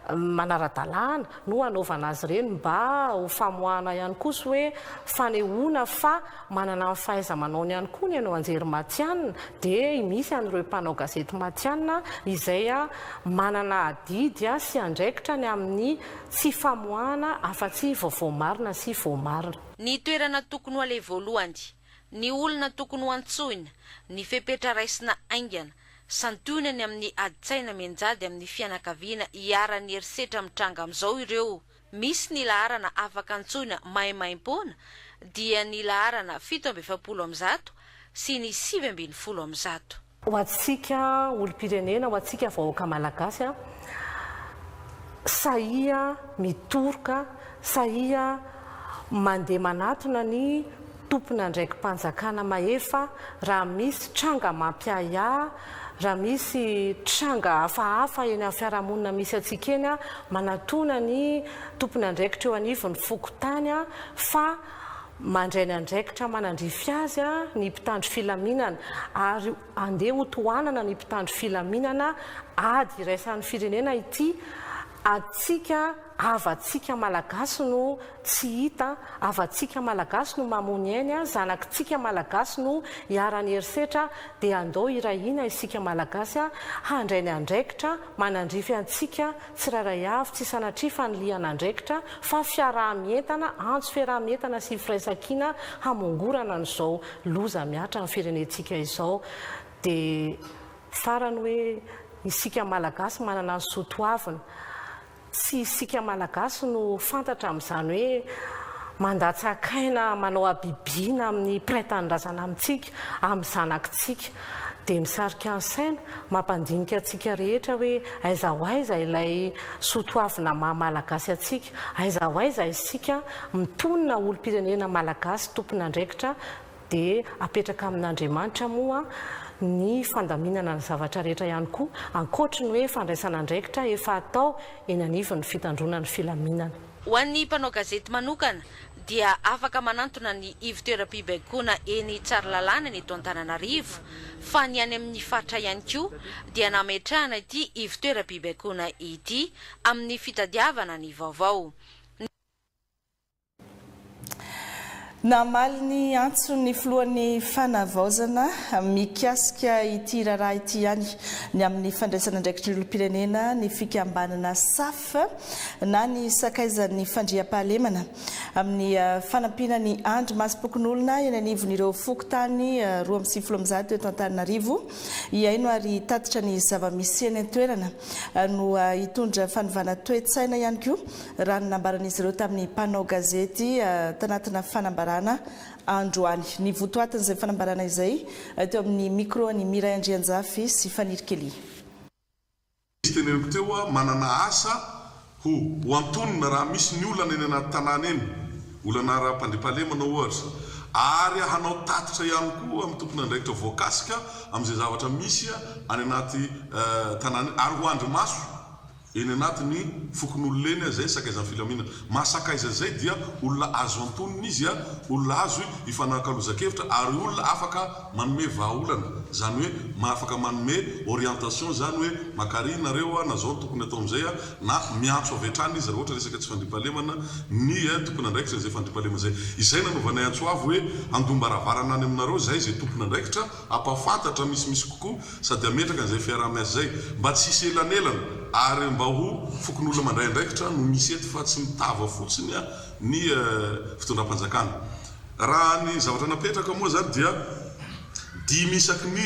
manara-dalàna no hanaovana azy ireny mba ho famoahana ihany koa sy hoe fanehoana fa manana ny fahaiza-manaony ihany koa ny haino aman-jery matihanina dia misy an'ireo mpanao gazety matihanina izay manana adidy sy andraikitra ny amin'ny Tsy famoahana afa-tsy vaovao marina sy voamarina. Ny toerana tokony ho aleha voalohany, ny olona tokony ho antsoina, ny fepetra raisina haingana, santionany amin'ny adin-tsaina mianjady amin'ny fianakaviana iharan'ny herisetra mitranga amin'izao ireo. Misy ny laharana afaka antsoina maimaimpoana dia ny laharana 147 sy ny 119. Ho antsika olom-pirenena, ho antsika vahoaka malagasy, sahia mitoroka, sahia mandeha manatona ny tompon'andraiki-panjakana mahefa raha misy tranga mampiahiahy, raha misy tranga hafahafa eny amin'ny fiarahamonina misy antsika eny, manatona ny tompon'andraikitra eo anivon'ny fokontany fa Mandray ny andraikitra manandrify azy ny mpitandro filaminana ary andeha ho tohanana ny mpitandro filaminana ady iraisan'ny firenena ity antsika havantsika malagasy no tsy hita havantsika malagasy no mamony ainy zanakitsika malagasy no iharan'ny herisetra dia andao hiray hina isika malagasy handray ny andraikitra manandrify antsika Tsirairay avy, tsy sanatria fanilihana andraikitra fa fiaraha-mientana, antso fiaraha-mientana sy firaisankina hamongorana an'izao loza mihatra amin'ny firenentsika izao. Dia farany hoe isika Malagasy manana ny soa toavina. Tsy isika Malagasy no fantatra amin'izany hoe mandatsak'aina, manao habibiana amin'ny mpiray tanindrazana amintsika, amin'ny zanakitsika. Dia misarika ny saina, mampandinika antsika rehetra hoe aiza ho aiza ilay soa toavina maha Malagasy antsika, aiza ho aiza isika mitonona olom-pirenena Malagasy tompon'andraikitra dia apetraka amin'Andriamanitra moa ny fandaminana ny zavatra rehetra ihany koa ankoatry ny hoe fandraisana andraikitra efa atao eny anivon'ny fitandroana ny filaminana. Ho an'ny mpanao gazety manokana dia afaka manantona ny ivon-toeram-pibaikoana eny Tsaralalàna ny eto Antananarivo fa ny any amin'ny faritra ihany koa dia nametrahana ity ivon-toeram-pibaikoana ity amin'ny fitadiavana ny vaovao. Namaly ny antson'ny filohan'ny Fanavaozana mikasika ity raharaha ity ihany ny amin'ny fandraisana andraikitry ny olom-pirenena ny fikambanana SAF na ny Sakaizan'ny Fandriampahalemana amin'ny fanampiana ny andrimasom-pokonolona eny anivon'ireo fokontany 192 eto Antananarivo hihaino ary hitatitra ny zava-misy eny an-toerana no hitondra fanovana toe-tsaina ihany koa raha ny nambaran'izy ireo tamin'ny mpanao gazety tanatina fanambarana androany. Ny votoatin'izay fanambarana izay teo amin'ny micro an'i Miray Andrianjafy sy Faniry Kelly. Izy teneniko teo hoa manana asa ho ho antonona raha misy ny olana eny anaty tanàna eny, olana ara-pandriampahalemana ohatra, ary hanao tatitra ihany koa amin'ny tompon'andraikitra voakasika amin'izay zavatra misy any anaty tanàna eny ary ho andrimaso Eny anatin'ny fokonolona eny izay sakaizan'ny filaminana. Maha sakaiza izay dia olona azo antonona izy, olona azo ifanakalozan-kevitra ary olona afaka manome vahaolana. Izany hoe afaka manome orientation izany hoe makary nareo na izao no tokony atao amin'izay na miantso avy hatrany izy raha ohatra resaka tsy fandriampahalemana ny tompon'andraikitra izay fandriampahalemana izay. Izay nanaovanay antso avo hoe handom-baravarana any aminareo izahay izay tompon'andraikitra hampahafantatra misimisy kokoa sady hametraka an'izay fiaraha-miasa izay mba tsy hisy elanelana ary mba ho fokonolona mandray andraikitra no misy eto fa tsy mitava fotsiny ny fitondram-panjakana. Raha ny zavatra napetraka moa izany dia dimy isaky ny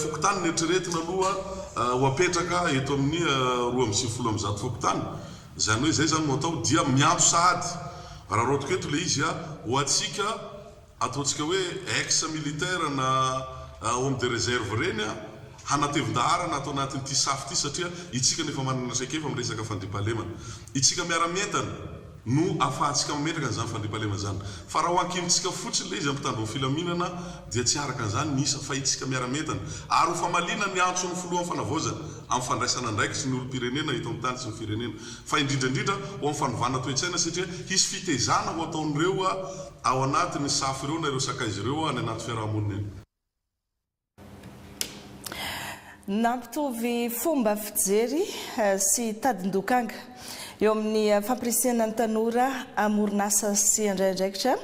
fokontany no eritreretina aloha ho apetraka eto amin'ny 192 fokontany, izany hoe izay izany no atao dia miantso sahady raha roatiko eto ilay izy ho antsika Ataontsika hoe ex militaire na homme de reserve ireny hanatevin-daharana ato anatin'ity safo ity satria itsika no efa manana traikefa amin'ny resaka fandriampahalemana. Itsika miara-mientana no ahafahantsika mametraka an'izany fandriampahalemana izany. Fa raha ho ankinintsika fotsiny ilay izy amin'ny mpitandro ny filaminana dia tsy araka an'izany ny isa fa itsika miara-mientana. Ary ho famaliana ny antson'ny filohan'ny fanavaozana amin'ny fandraisana andraikitry ny olom-pirenena eto amin'ny tany sy ny firenena fa indrindra indrindra ho amin'ny fanovana toe-tsaina satria hisy fitezana ho ataon'ireo Ao anaty ny safo ireo na ireo sakaiza ireo any anaty fiaraha-monina eny. Nampitovy fomba fijery sy tadin-dokanga eo amin'ny fampirisihana ny tanora hamorona asa sy handray andraikitra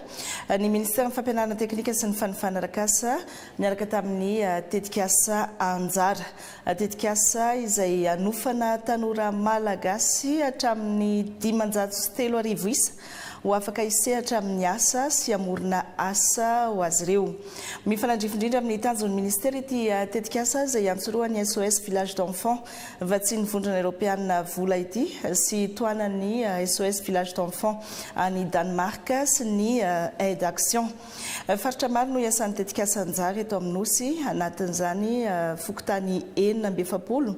ny Ministeran'ny Fampianarana Teknika sy ny Fanofana Arak'asa niaraka tamin'ny tetikasa Anjara. Tetikasa izay hanofana tanora malagasy hatramin'ny 3500 isa ho afaka hisehatra amin'ny asa sy hamorona asa ho azy ireo. Mifanandrify indrindra amin'ny tanjon'ny minisitera ity tetikasa izay iantsorohan'ny SOS Village d'Enfants vatsian'ny Vondrona Eoropeanina vola ity sy tohanan'ny SOS Village d'Enfants any Danemark sy ny Aide Action. Faritra maro no iasan'ny tetikasa Anjara eto amin'ny Nosy, anatin'izany fokontany 46.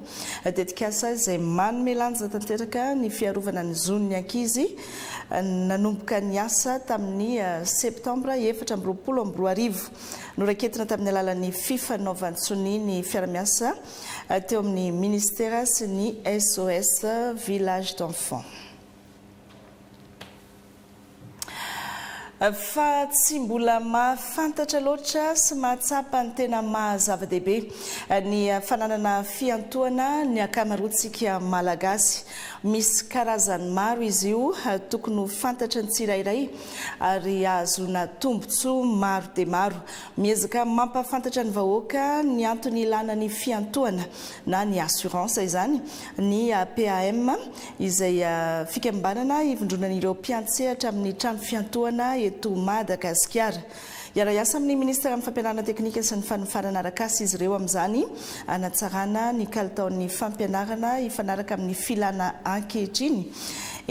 Tetikasa izay manome lanja tanteraka ny fiarovana ny zon'ny ankizy, nanomboka niasa tamin'ny septambra 2024. Noraiketina tamin'ny alalan'ny fifanaovan-tsonia ny fiara-miasa teo amin'ny minisitera sy ny SOS Village d'Enfants. Fa tsy mbola mahafantatra loatra sy mahatsapa ny tena maha zava-dehibe ny fananana fiantohana ny ankamaroantsika Malagasy. Misy karazany maro izy io tokony ho fantatry ny tsirairay ary ahazoana tombontsoa maro dia maro. Miezaka mampahafantatra ny vahoaka ny antony ilana ny fiantohana na ny assurance izany ny PAM izay fikambanana ivondronan'ireo mpiantsehatra amin'ny trano fiantohana eto Madagasikara. Hiara-hiasa amin'ny Minisiteran'ny Fampianarana Teknika sy ny Fanofanana arak'asa izy ireo amin'izany hanatsarana ny kalitaon'ny fampianarana hifanaraka amin'ny filana ankehitriny.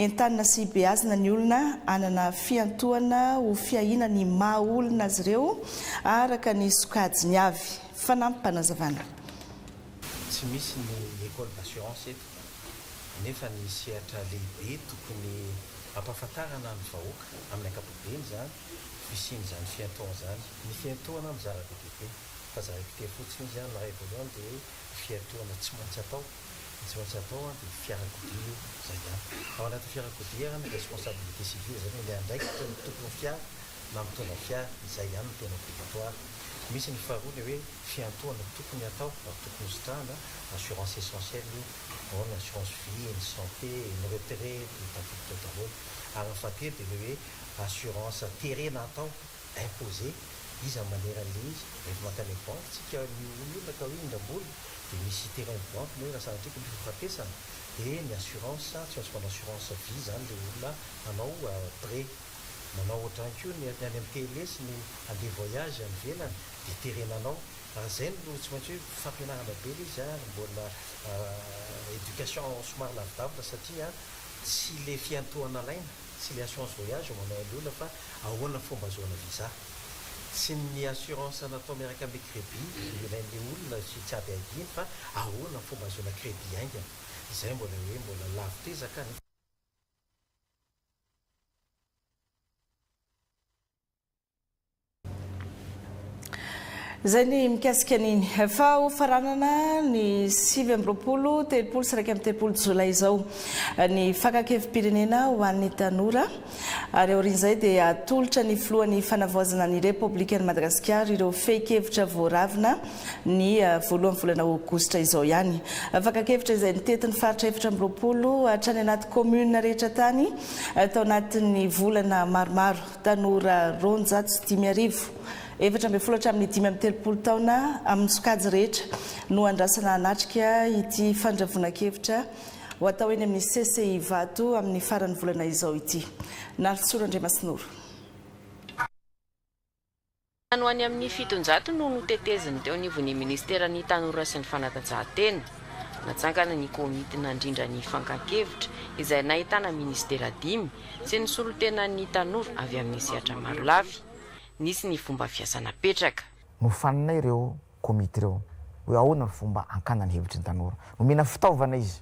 Entanina sy beazina ny olona hanana fiantohana ho fiahiana ny maha olona azy ireo araka ny sokajiny avy. Fanampim-panazavana. Tsy misy ny école d'assurance eto nefa ny sehatra lehibe tokony hampahafantarana ny vahoaka amin'ny ankapobeny izany fisian'izany fiantohana izany. Ny fiantohana mizara be dia be fa zaraiko telo fotsiny izy an, ny iray voalohany dia hoe fiantohana tsy maintsy atao, ny tsy maintsy atao an dia fiarakodia io, izay ihany. Ao anatin'ny fiarakodia an ny responsabilité civile izany hoe ny andraikitra ny tompon'ny fiara na mitondra fiara, izay ihany no tena obligatoire. Misy ny faharoa ilay hoe fiantohana tokony hatao ary tokony hositrahana, assurance essentielle io, ao ny assurance vie, ny santé, ny retraite, tafiditra ao daholo. Ary ny fahatelo dia ilay hoe assurance terena hatao, imposée, iza no manera an'ilay izy, rehefa mankany amin'ny banky tsika ny olona ka hoe hindram-bola dia misy teren'ny banky ny hoe raha sanatria ka misy fahafatesana dia ny assurance, tsy maintsy manao assurance vie izany ilay olona hanao prêt. Manao ohatrany koa ny any amin'ny télé sy ny handeha voyage any ivelany dia terena anao. Ary izay no tsy maintsy hoe fampianarana be ilay izy ary mbola éducation somary lavidavitra satria tsy ilay fiantohana alaina, tsy ilay assurance voyage no manao an'ilay olona fa ahoana ny fomba azahoana visa. Tsy ny assurance natao miaraka amin'ilay crédit no ilain'ilay olona sy tsy adiadiany fa ahoana ny fomba azahoana crédit haingana. Izay mbola hoe mbola lavitr'ezaka nefa. Izay ny mikasika an'iny. Fa ho faranana ny 29, 30 sy 31 jolay izao ny fakan-kevi-pirenena ho an'ny tanora. Ary aorian'izay dia atolotra ny filohan'ny fanavaozana ny Repoblikan'i Madagasikara ireo fehin-kevitra voaravina ny voalohan'ny volana aogositra izao ihany. Fakan-kevitra izay nitety ny faritra 24 hatrany anaty kaominina rehetra tany tao anatin'ny volana maromaro. Tanora 5200, 14 hatramin'ny 35 taona amin'ny sokajy rehetra no andrasana hanatrika ity fandravonan-kevitra ho atao eny amin'ny CCI Ivato amin'ny faran'ny volana izao ity. Nalitsoro Andriamasinoro. Tany ho any amin'ny 700 no noteteziny teo anivon'ny minisiteran'ny Tanora sy ny Fanatanjahantena. Natsangana ny komity nandrindra ny fankan-kevitra izay nahitana minisitera dimy sy ny solontenan'ny tanora avy amin'ny sehatra marolafy. Nisy ny fomba fiasa napetraka. Nofaninay ireo komity ireo hoe ahoana ny fomba hankana ny hevitry ny tanora. Nomena fitaovana izy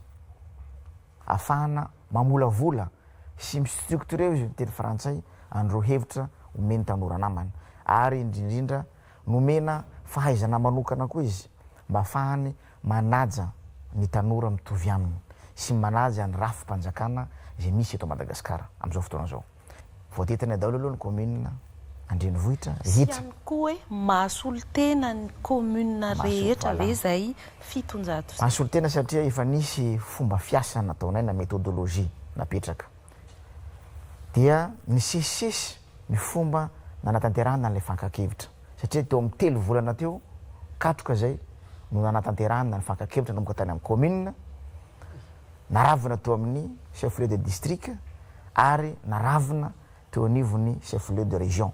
ahafahana mamolavola sy mi-structurer hoy izy teny frantsay an'ireo hevitra omen'ny tanora namany ary indrindrindra nomena fahaizana manokana koa izy mba ahafahany manaja ny tanora mitovy aminy sy manaja ny rafi-panjakana izay misy eto Madagasikara amin'izao fotoana izao. Voatetiny daholo aloha ny commune andrenivohitra Sy rehetra. ihany koa hoe mahasolo tena ny commune rehetra ve Voilà. izay 700 izay? Mahasolo tena satria efa nisy fomba fiasa nataonay na méthodologie napetraka. Dia nisesisesy ny fomba nanatanterahana an'ilay fankan-kevitra. Satria teo amin'ny telo volana teo katroka izay no nanatanterahana ny fankan-kevitra nanomboka tany amin'ny commune, naravona teo amin'ny chef lieu de district ary naravona teo anivon'ny chef lieu de région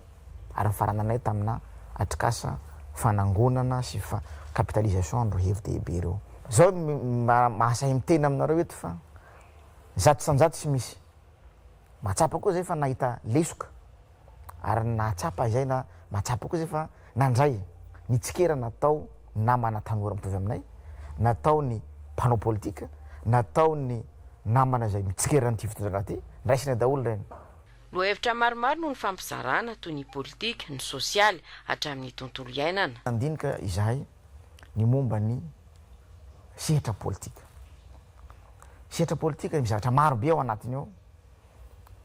ary nifarananay tamina atrikasa fanangonana sy fa capitalisation an'ireo hevi-dehibe ireo. Zao mahasahy miteny aminareo eto fa 100% tsy misy mahatsapa koa zay fa nahita lesoka ary nahatsapa izay na mahatsapa koa zay fa nandray ny tsikera natao namana tanora mitovy aminay, natao ny mpanao politika, natao ny namana izay mitsikera an'ity fitondrana ity, raisina daholo ireny. Lohahevitra maromaro no nifampizarana, toy ny politika, ny sosialy, hatramin'ny tontolo iainana. Nandinika izahay ny momba ny sehatra politika. Sehatra politika misy zavatra maro be ao anatiny ao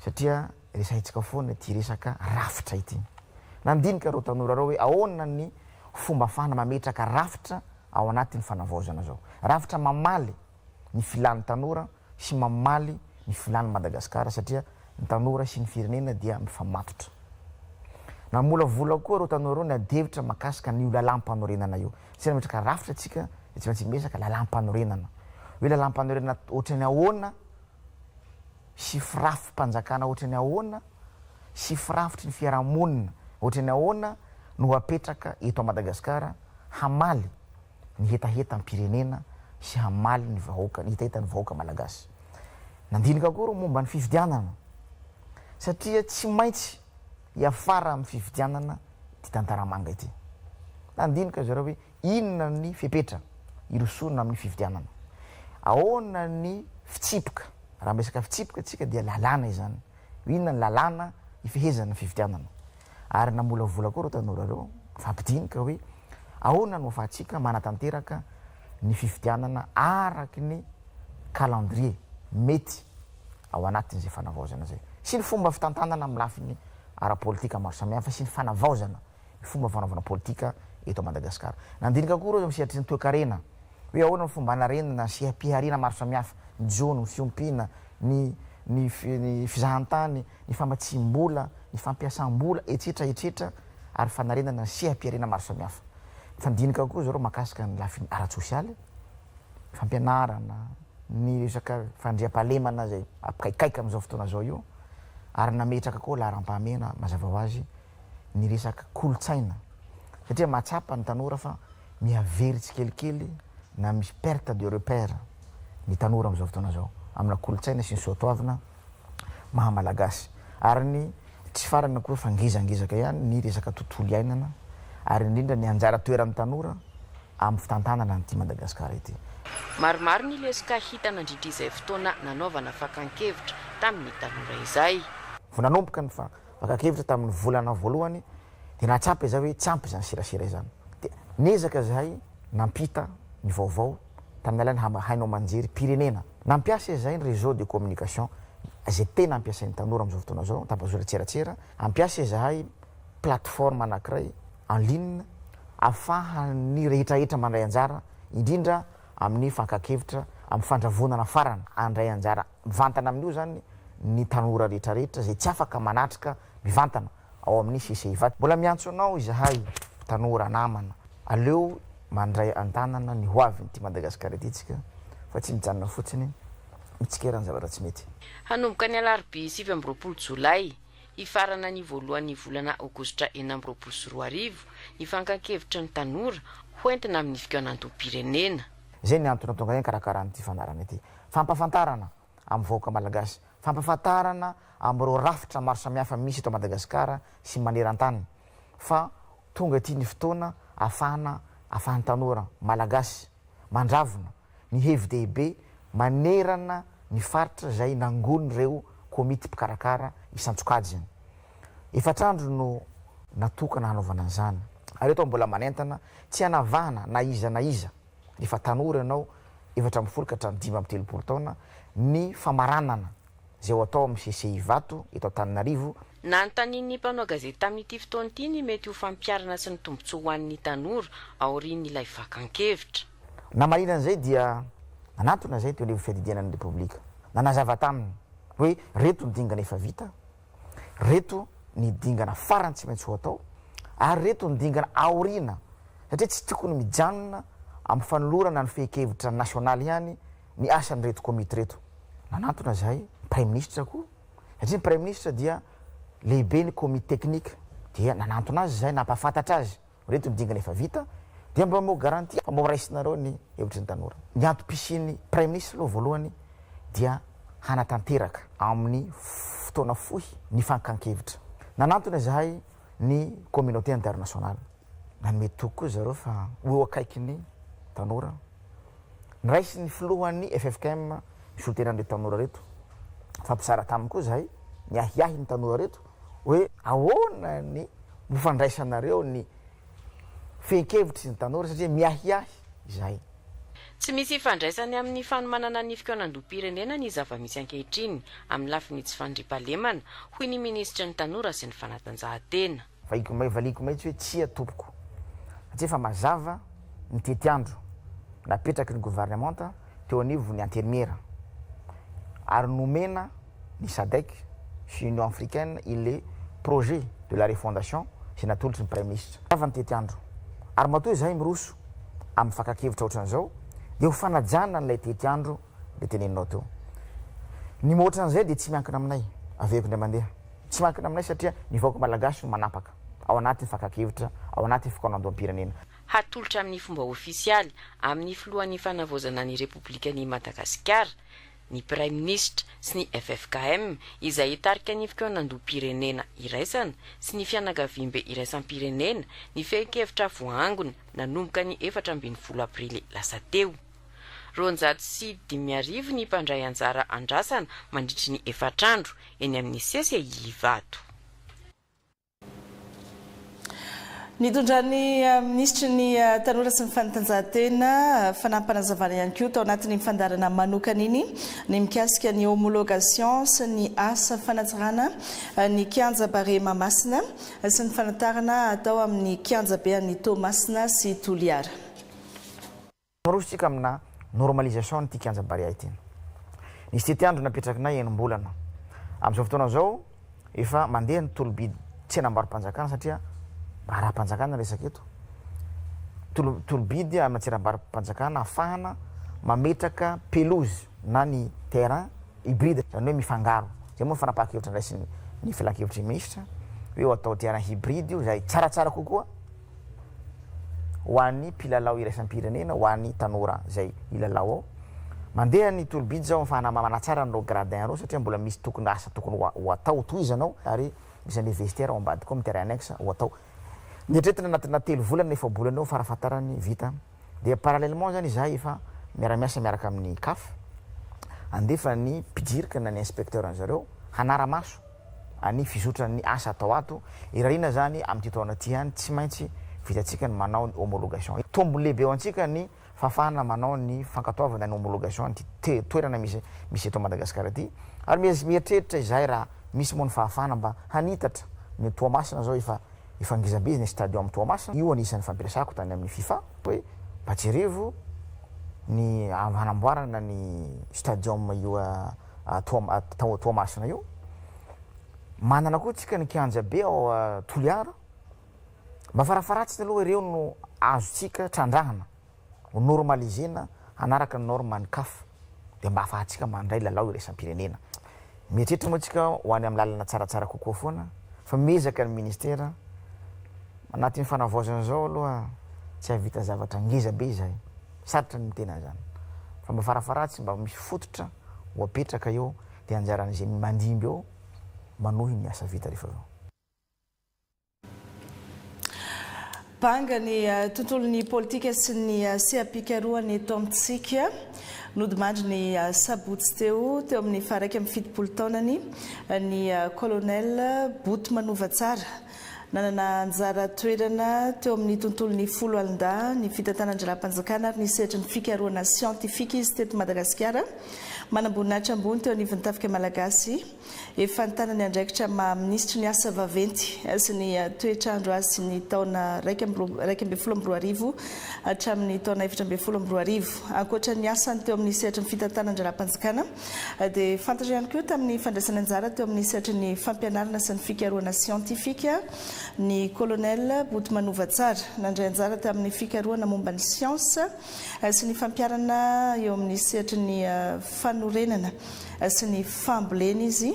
satria resahintsika foana ity resaka rafitra ity. Nandinika ireo tanora ireo hoe ahoana ny fomba ahafahana mametraka rafitra ao anatin'ny fanavaozana izao. Rafitra mamaly ny filan'ny tanora sy mamaly ny filan'i Madagasikara satria ny tanora sy ny firenena dia mifamatotra. Namolavola koa ireo tanora ireo ny adihevitra mahakasika an'io lalàm-panorenana io. Satria nametraka rafitra isika dia tsy maintsy miresaka lalàm-panorenana. Hoe lalàm-panorenana ohatran'ny ahoana sy firafi-panjakana ohatran'ny ahoana sy firafitry ny fiarahamonina ohatran'ny ahoana no apetraka eto Madagasikara hamaly ny hetahetam-pirenena sy hamaly ny vahoaka, ny hetahetan'ny vahoaka malagasy. Nandinika koa ireo momba ny fifidianana satria tsy maintsy hiafara amin'ny fifidianana ity tantara manga ity. Nandinika zareo hoe Inona ny fepetra hirosoana amin'ny fifidianana? Ahoana ny fitsipika? Raha miresaka fitsipika isika dia lalàna izany. Inona ny lalàna ifehezana ny fifidianana? Ary namolavola koa ireo tanora ireo, nifampidinika hoe ahoana no ahafahantsika manatanteraka ny fifidianana araka ny calendrier mety ao anatin'izay fanavaozana izay sy ny fomba fitantanana amin'ny lafiny ara-politika maro samihafa sy ny fanavaozana ny fomba fanaovana politika. eto Madagasikara. Nandinika koa ireo amin'ny sehatry ny toekarena, hoe ahoana ny fomba hanarenana ny seha-pihariana maro samihafa, ny jono, ny fiompiana, ny ny ny fizahantany, ny famatsiam-bola, ny fampiasam-bola, etsetra etsetra, ary fanarenana ny seha-pihariana maro samihafa. Nifandinika koa zareo mahakasika ny lafiny ara-tsosialy, ny fampianarana, ny resaka fandriampahalemana izay mampikaikaika amin'izao fotoana izao io, ary nametraka koa laharam-pahamehana mazava ho azy ny resaka kolontsaina satria mahatsapa ny tanora fa miha-very tsikelikely na misy perte de repère ny tanora amin'izao fotoana izao amina kolontsaina sy ny soatoavina maha malagasy ary ny tsy farany akory fa ngezangezaka ihany ny resaka tontolo iainana ary indrindra ny anjara toeran'ny tanora amin'ny fitantanana an'ity Madagasikara ity. Maromaro ny lesoka hita nandritra izay fotoana nanaovana fakan-kevitra tamin'ny tanora izay. Vao nanomboka ny fakan-kevitra tamin'ny volana voalohany dia nahatsapa izahay hoe tsy ampy izany serasera izany. Dia niezaka izahay nampita ny vaovao tamin'ny alalan'ny haino aman-jerim-pirenena. Nampiasa izahay ny réseau de communication izay tena ampiasain'ny tanora amin'izao fotoana izao, tambazotra-tseratsera. Hampiasa izahay plateforme anankiray en ligne ahafahan'ny rehetrarehetra mandray anjara, indrindra amin'ny fankan-kevitra, amin'ny fandravonana farany. Handray anjara mivantana amin'io izany ny tanora rehetrarehetra izay tsy afaka manatrika mivantana ao amin'ny CCI Ivato. Mbola miantso anao izahay tanora namana, aleo mandray an-tanana ny hoavin'ity Madagasikara ity tsika fa tsy mijanona fotsiny mitsikera ny zavatra tsy mety. Hanomboka ny alarobia 29 jolay, hifarana ny voalohan'ny volana aogositra 2026 ny fankan-kevitry ny tanora hoentina amin'ny fikaonandoham-pirenena. Izay ny antony nahatonga ahy nikarakara an'ity fandaharana ity. Fampahafantarana amin'ny vahoaka malagasy, fampahafantarana amin'ireo rafitra maro samihafa misy eto Madagasikara sy maneran-tany fa tonga ity ny fotoana ahafahana ahafahan'ny tanora malagasy mandravona ny hevi-dehibe manerana ny faritra izay nangonin'ireo komity mpikarakara isan-tsokajiny. Efatr'andro no natokana hanaovana an'izany. Ary eto aho mbola manentana tsy hanavahana na iza na iza, rehefa tanora ianao, 14 ka hatramin'ny 35 taona, ny famaranana izay ho atao amin'ny CCI Ivato eto Antananarivo. Nanontanian'ny mpanao gazety tamin'ity fotoana ity ny mety ho fampiharana sy ny tombontsoa ho an'ny tanora aorian'ilay fakan-kevitra. Namarina an'izay dia nanatona izay teo anivon'ny fiadidiana ny Repoblika. Nanazava taminy hoe reto ny dingana efa vita, reto ny dingana farany tsy maintsy ho atao ary reto ny dingana aoriana satria tsy tokony mijanona amin'ny fanolorana ny fehin-kevitra nasionaly ihany ny asan'ireto komity ireto. Nanantona izahay, ny Praiminisitra koa, satria ny Praiminisitra dia lehiben'ny komity teknika, dia nanantona azy izahay nampahafantatra azy Ireto ny dingana efa vita dia mba omeo garantie fa mba ho raisinareo ny hevitry ny tanora. Ny antom-pisian'ny Praiminisitra aloha voalohany dia hanatanteraka amin'ny fotoana fohy ny fankan-kevitra. Nanantona izahay ny communauté internationale. Nanome toky koa zareo fa ho eo akaikin'ny tanora. Noraisin'ny filohan'ny ffkm ny solontenan'ireto tanora ireto. Nifampizara taminy koa izahay, niahiahy ny tanora ireto hoe ahoana ny ho fandraisanareo ny fehin-kevitry ny tanora satria miahiahy izahay. Tsy misy ifandraisany amin'ny fanomanana ny fikaonandoham-pirenena ny zava-misy ankehitriny amin'ny lafiny tsy fandriampahalemana, hoy ny minisitry ny Tanora sy ny fanatanjahantena. Valiako mahitsy hoe tsia tompoko, satria efa mazava ny tetiandro napetraky ny governemanta teo anivon'ny Antenimiera ary nomena ny Sadec sy Union Africaine ilay projet de la refondation izay natolotry ny Praiminisitra. Mazava ny tetiandro ary matoa izahay miroso amin'ny fakan-kevitra ohatran'izao dia ho fanajana an'ilay tetiandro ilay teneninao teo. Ny mihoatra an'izay dia tsy miankina aminay, averiko indray mandeha. Tsy miankina aminay satria ny vahoaka malagasy no manapaka ao anatin'ny fakan-kevitra, ao anatin'ny fikaonandoham-pirenena. Hatolotra amin'ny fomba ofisialy amin'ny filohan'ny Fanavaozana ny Repoblikan'i Madagasikara, ny Praiminisitra sy ny ffkm izay hitarika ny fikaonandoham-pirenena iraisana sy ny fianakaviambe iraisam-pirenena ny fehin-kevitra voaangona nanomboka ny 14 aprily lasa teo. 5200 ny mpandray anjara andrasana mandritry ny efatr'andro eny amin'ny CCI Ivato. Nitondran'ny minisitry ny Tanora sy ny Fanatanjahantena fanampinazavana ihany koa tao anatin'iny fandaharana manokana iny ny mikasika ny homologation sy ny asa fanatsarana ny kianja Barea Mahamasina sy ny fanatarana atao amin'ny kianjabe an'i Toamasina sy Toliara. Miroso tsika amina normalisation an'ity kianja Barea ity. Nisy tetiandro napetrakinay enim-bolana. Amin'izao fotoana izao efa mandeha ny tolo-bidy tsenam-baro-panjakana satria raharaham-panjakana ny resaka eto. Tolo tolo-bidy amina tsenam-baro-panjakana ahafahana mametraka pelouse na ny terrain hybride, izany hoe mifangaro. Izay moa ny fanapahan-kevitra niraisin'ny ny filankevitry ny minisitra hoe ho atao terrain hybride io izay tsaratsara kokoa. ho an'ny mpilalao iraisam-pirenena, ho an'ny tanora izay hilalao ao. Mandeha ny tolo-bidy izao ahafahana manatsara an'ireo gradin ireo satria mbola misy tokony asa tokony ho atao, ho tohizana ao ary misy an'ilay vestiaire ao ambadika ao amin'ny terrain annexe ho atao. Ny eritreretina anatina telo volana, efa-bolana eo farafahatarany vita. Dia parallèlement izany izahay efa miara-miasa miaraka amin'ny CAF, handefa ny mpijirika na ny inspecteur an'zareo hanara-maso ny fizotran'ny asa atao ato, irariana izany amin'ity taona ity ihany tsy maintsy vitantsika ny manao ny homologation. Tombony lehibe ho antsika ny fahafahana manao ny fankatoavana ny homologation an'ity toerana misy misy eto Madagasikara ity ary mieritreritra izahay raha misy moa ny fahafahana mba hanitatra ny Toamasina izao efa efa ngeza be ny stadium Toamasina, io anisan'ny fampiresahako tany amin'ny fifa hoe mba jerevo ny hanamboarana ny stadium io tao Toamasina io. Manana koa tsika ny kianja be ao Toliara. Mba farafaharatsiny aloha ireo no azontsika trandrahana, ho normaliser-na hanaraka ny norme ny caf dia mba ahafahantsika mandray lalao iraisam-pirenena. Mieritreritra moa tsika ho any amin'ny lalana tsaratsara kokoa foana fa miezaka ny ministera anatin'ny fanavaozana izao aloha tsy hahavita zavatra ngeza be izahay. Sarotra ny miteny an'izany. Fa mba farafaharatsy mba misy fototra ho apetraka eo dia anjaran'izay mandimby eo manohy ny asa vita rehefa avy eo. Banga ny tontolon'ny politika sy ny seha-pikarohana eto amintsika. Nodimandry ny sabotsy teo, teo amin'ny faha-71 taonany, ny Colonel Boto Manovatsara. Nanana anjara toerana teo amin'ny tontolon'ny foloalindahy, ny fitantanan-draharaham-panjakana ary ny sehatry ny fikarohana siantifika izy teto Madagasikara. Manamboninahitra ambony teo anivon'ny Tafika Malagasy, efa nitana ny andraikitra maha minisitry ny asa vaventy sy ny toetr'andro azy ny taona 2011 hatramin'ny taona 2014. Ankoatra ny asany teo amin'ny sehatry ny fitantanan-draharaham-panjakana, dia fantatra ihany koa tamin'ny fandraisany anjara teo amin'ny sehatry ny fampianarana sy ny fikarohana siantifika ny Colonel Botomanovatsara. Nandray anjara tamin'ny fikarohana momba ny siansa sy ny fampiharana eo amin'ny sehatry ny fanorenana sy ny fambolena izy.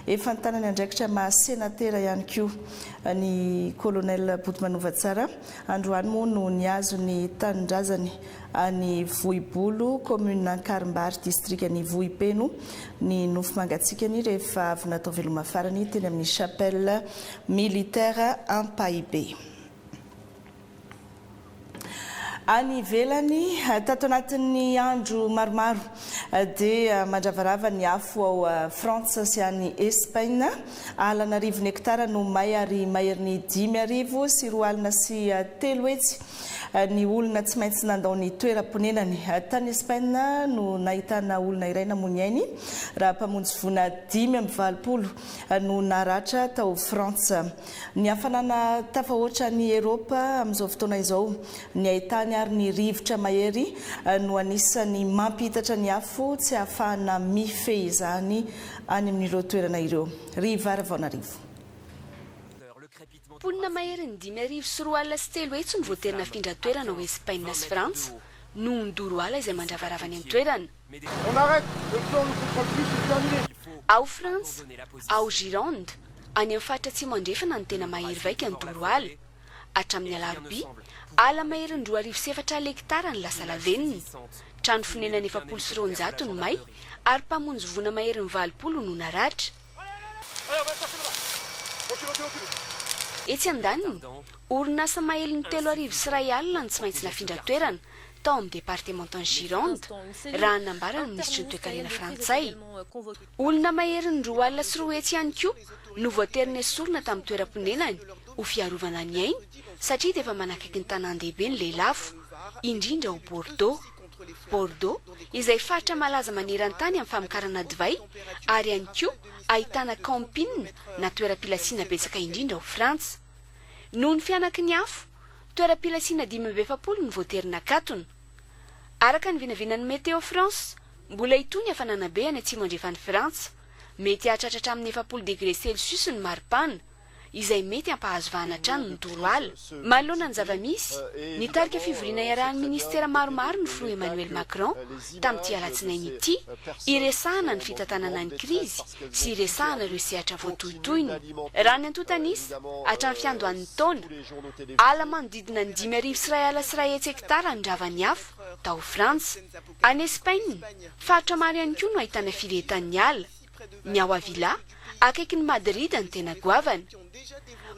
Efa nitana ny andraikitra maha senatera ihany koa ny Colonel Botomanovatsara. Androany moa no nihazo ny tanindrazany Any Vohibolo, kaominina Ankarimbary, distrikan'i Vohipeno, ny nofo mangatsiakany rehefa avy natao veloma farany teny amin'ny Chapelle Militaire Ampahibe. Any ivelany, tato anatin'ny andro maromaro dia mandravarava ny afo ao Frantsa sy any Espaina. Ala an'arivony hektara no may ary maherin'ny 325 000 ny olona tsy maintsy nandao ny toeram-ponenany. Tany Espaina no nahitana olona iray namoy ny ainy, raha mpamonjy voina 85 no naratra tao Frantsa. Ny hafanana tafahoatra any Eropa amin'izao fotoana izao, ny haitany ary ny rivotra mahery no anisan'ny mampihitatra ny afo tsy ahafahana mifehy izany any amin'ireo toerana ireo. Riva Ravaonarivo. Mponina maherin'ny 325 no voatery nafindra toerana ao Espaina sy Frantsa noho ny doro ala izay mandravarava any an-toerana. Ao Frantsa, ao Gironde, any amin'ny faritra atsimo andrefana no tena mahery vaika ny doro ala. Hatramin'ny alarobia, ala maherin'ny 40 200 hektara no lasa lavenona. Trano fonenana 240 no may ary mpamonjy voina maherin'ny 80 no naratra. Etsy andaniny, orinasa mahelin'ny 1031 no tsy maintsy nafindra toerana tao amin'ny departemantan'i Gironde, raha ny nambaran'ny minisitry ny toekarena frantsay. Olona maherin'ny 220 ihany koa no voatery nesorina tamin'ny toeram-ponenany ho fiarovana ny ainy satria dia efa manakaiky ny tanàn-dehibe ny lelafo, indrindra ao Bordeaux. Bordeaux, izay faritra malaza maneran-tany amin'ny famokarana divay ary ihany koa ahitana camping na toeram-pilasiana betsaka indrindra ao Frantsa. Noho ny fihanaky ny afo, toeram-pilasiana 45 no voatery nakatona. Araka ny vinavinan'ny Météo France, mbola hitohy ny hafanana be any atsimo andrefan'i Frantsa. Mety hahatratra hatramin'ny 40 degre celsius ny maripana. izay mety hampahazo vahana hatrany ny doro ala. Manoloana ny zava-misy, nitarika fivoriana iarahan'ny minisitera maromaro ny filoha Emmanuel Macron tamin'ity alatsinainy ity, hiresahana ny fitantanana ny krizy sy hiresahana ireo sehatra voatohintohina. Raha ny antontan'isa, hatramin'ny fiandohan'ny taona, ala manodidina ny 1501 hektara no ravan'ny afo tao Frantsa. Any Espaina, faritra maro ihany koa no ahitana firehetan'ny ala. Ny ao Avila, akaikin'i Madrid no tena goavana.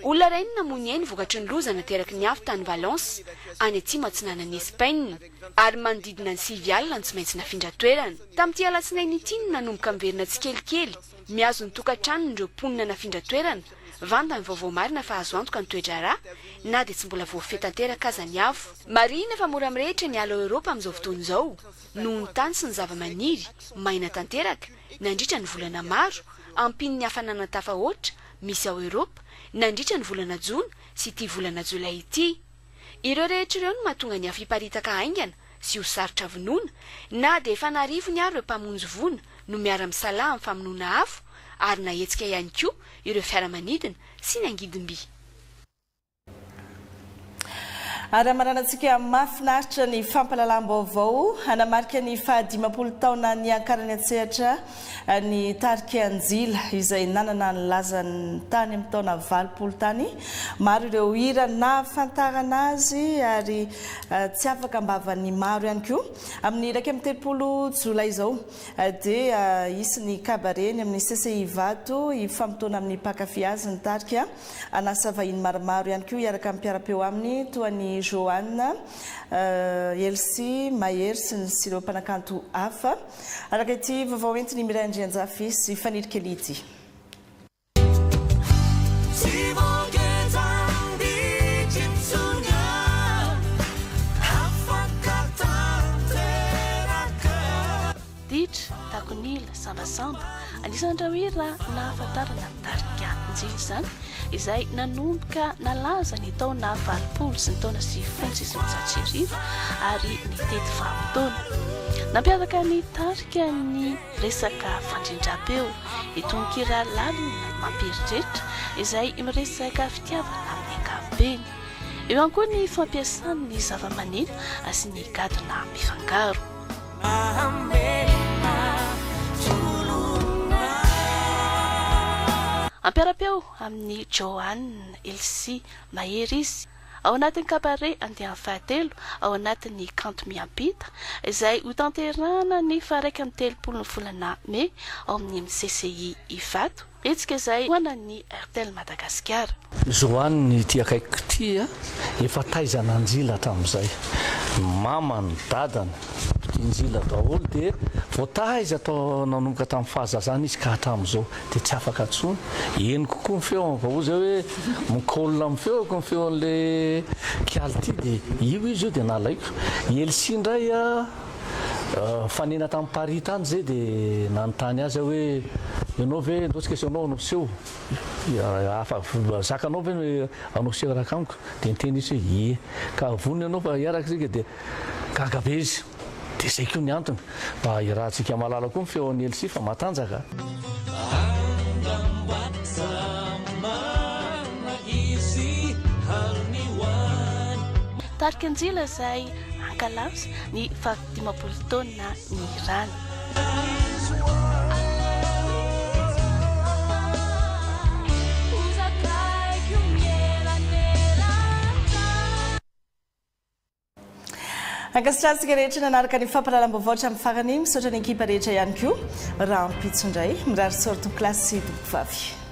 Olona iray no namoy ny ainy vokatry ny loza nateraky ny afo tany Valence, any atsimo atsinanan'i Espaina, ary manodidina ny 90 no tsy maintsy nafindra toerana. Tamin'ity alatsinainy ity no nanomboka miverina tsikelikely mihazo ny tokantranony ireo mponina nafindra toerana, vantany vao voamarina fa azo antoka ny toe-draharaha na dia tsy mbola voafehy tanteraka aza ny afo. Marihina fa mora mirehitra ny ala ao Eoropa amin'izao fotoana izao noho ny tany sy ny zavamaniry maina tanteraka nandritra ny volana maro, ampian'ny hafanana tafahoatra misy ao Eoropa nandritra ny volana jona sy ity volana jolay ity. Ireo rehetra ireo no mahatonga ny afo hiparitaka haingana sy ho sarotra vonoina, na dia efa an'arivony ary ireo mpamonjy voina no miara-misalahy amin'ny famonoana afo ary nahetsika ihany koa ireo fiaramanidina sy ny angidim-by. Ary hamaranantsika mahafinaritra ny fampahalalam-baovao hanamarika ny faha-50 taona niankarany an-tsehatra ny tarika Njila izay nanana ny lazany tany amin'ny taona 80 tany. Maro ireo hira nahafantarana azy ary tsy afaka am-bavan'ny maro ihany koa. Amin'ny 31 jolay izao dia hisy ny cabaret eny amin'ny CCI Ivato hifamotoana amin'ny mpankafy azy ny tarika. Hanasa vahiny maromaro ihany koa hiaraka amin'ny mpiara-peo aminy toa an'i Johanne, Elsie, Mahery sy ny sy ireo mpanakanto hafa. Araka ity vaovao entin'i Mireille Andrianjafy sy Faniry Kelly ity. Ditra, Takonila, Sambasamba, anisan'ireo hira nahafantarana ny tarika Njila izany, izay nanomboka nalaza ny taona 80 sy ny taona 1990 ary nitety vanim-potoana. Nampiavaka ny tarika ny resaka fandrindram-peo, ny tononkira lalina mampieritreritra izay miresaka fitiavana amin'ny ankapobeny. Eo ihany koa ny fampiasany ny zavamaneno sy ny gadona mifangaro. Ampiara-peo amin'i Johanne Elsie Mahery izy, ao anatin'ny cabaret andiany fahatelo ao anatin'ny Kanto Miampita, izay hotanterahana ny faha-31 ny volana mey ao amin'ny MCCI Ivato. Hetsika izay tohanan'ny Airtel Madagasikara. Joanne ity akaikiko ity a, efa taizana Njila hatramin'izay. Ny mamany, ny dadany, mpitia Njila daholo dia voataiza tao nanomboka tamin'ny fahazazana izy ka hatramin'izao dia tsy afaka intsony. Henoko koa ny feony fa hoy zay hoe mi-colle amin'ny feoko ny feon'le kialy ity dia io izy io dia nalaiko. I Elsie indray a. Nifanena tamin'i Paris tany zay dia nanontany azy aho hoe ianao ve ndao tsika ianao hanao seho afa zakanao ve ny hanao seho hiaraka amiko dia niteny izy hoe ie ka vonona ianao fa hiaraka isika dia gaga be izy dia zay koa ny antony mba hiarahantsika mahalala koa ny feon'i Elsie fa matanjaka. Tarika Njila izay hankalaza ny fahadimampolo taona nihirany. Ankasitrahantsika rehetra nanaraka ny fampahalalam-baovao hatramin'ny farany. Misaotra ny ekipa rehetra ihany koa. Rahampitso indray. Mirary soa ry tompokolahy sy tompokovavy.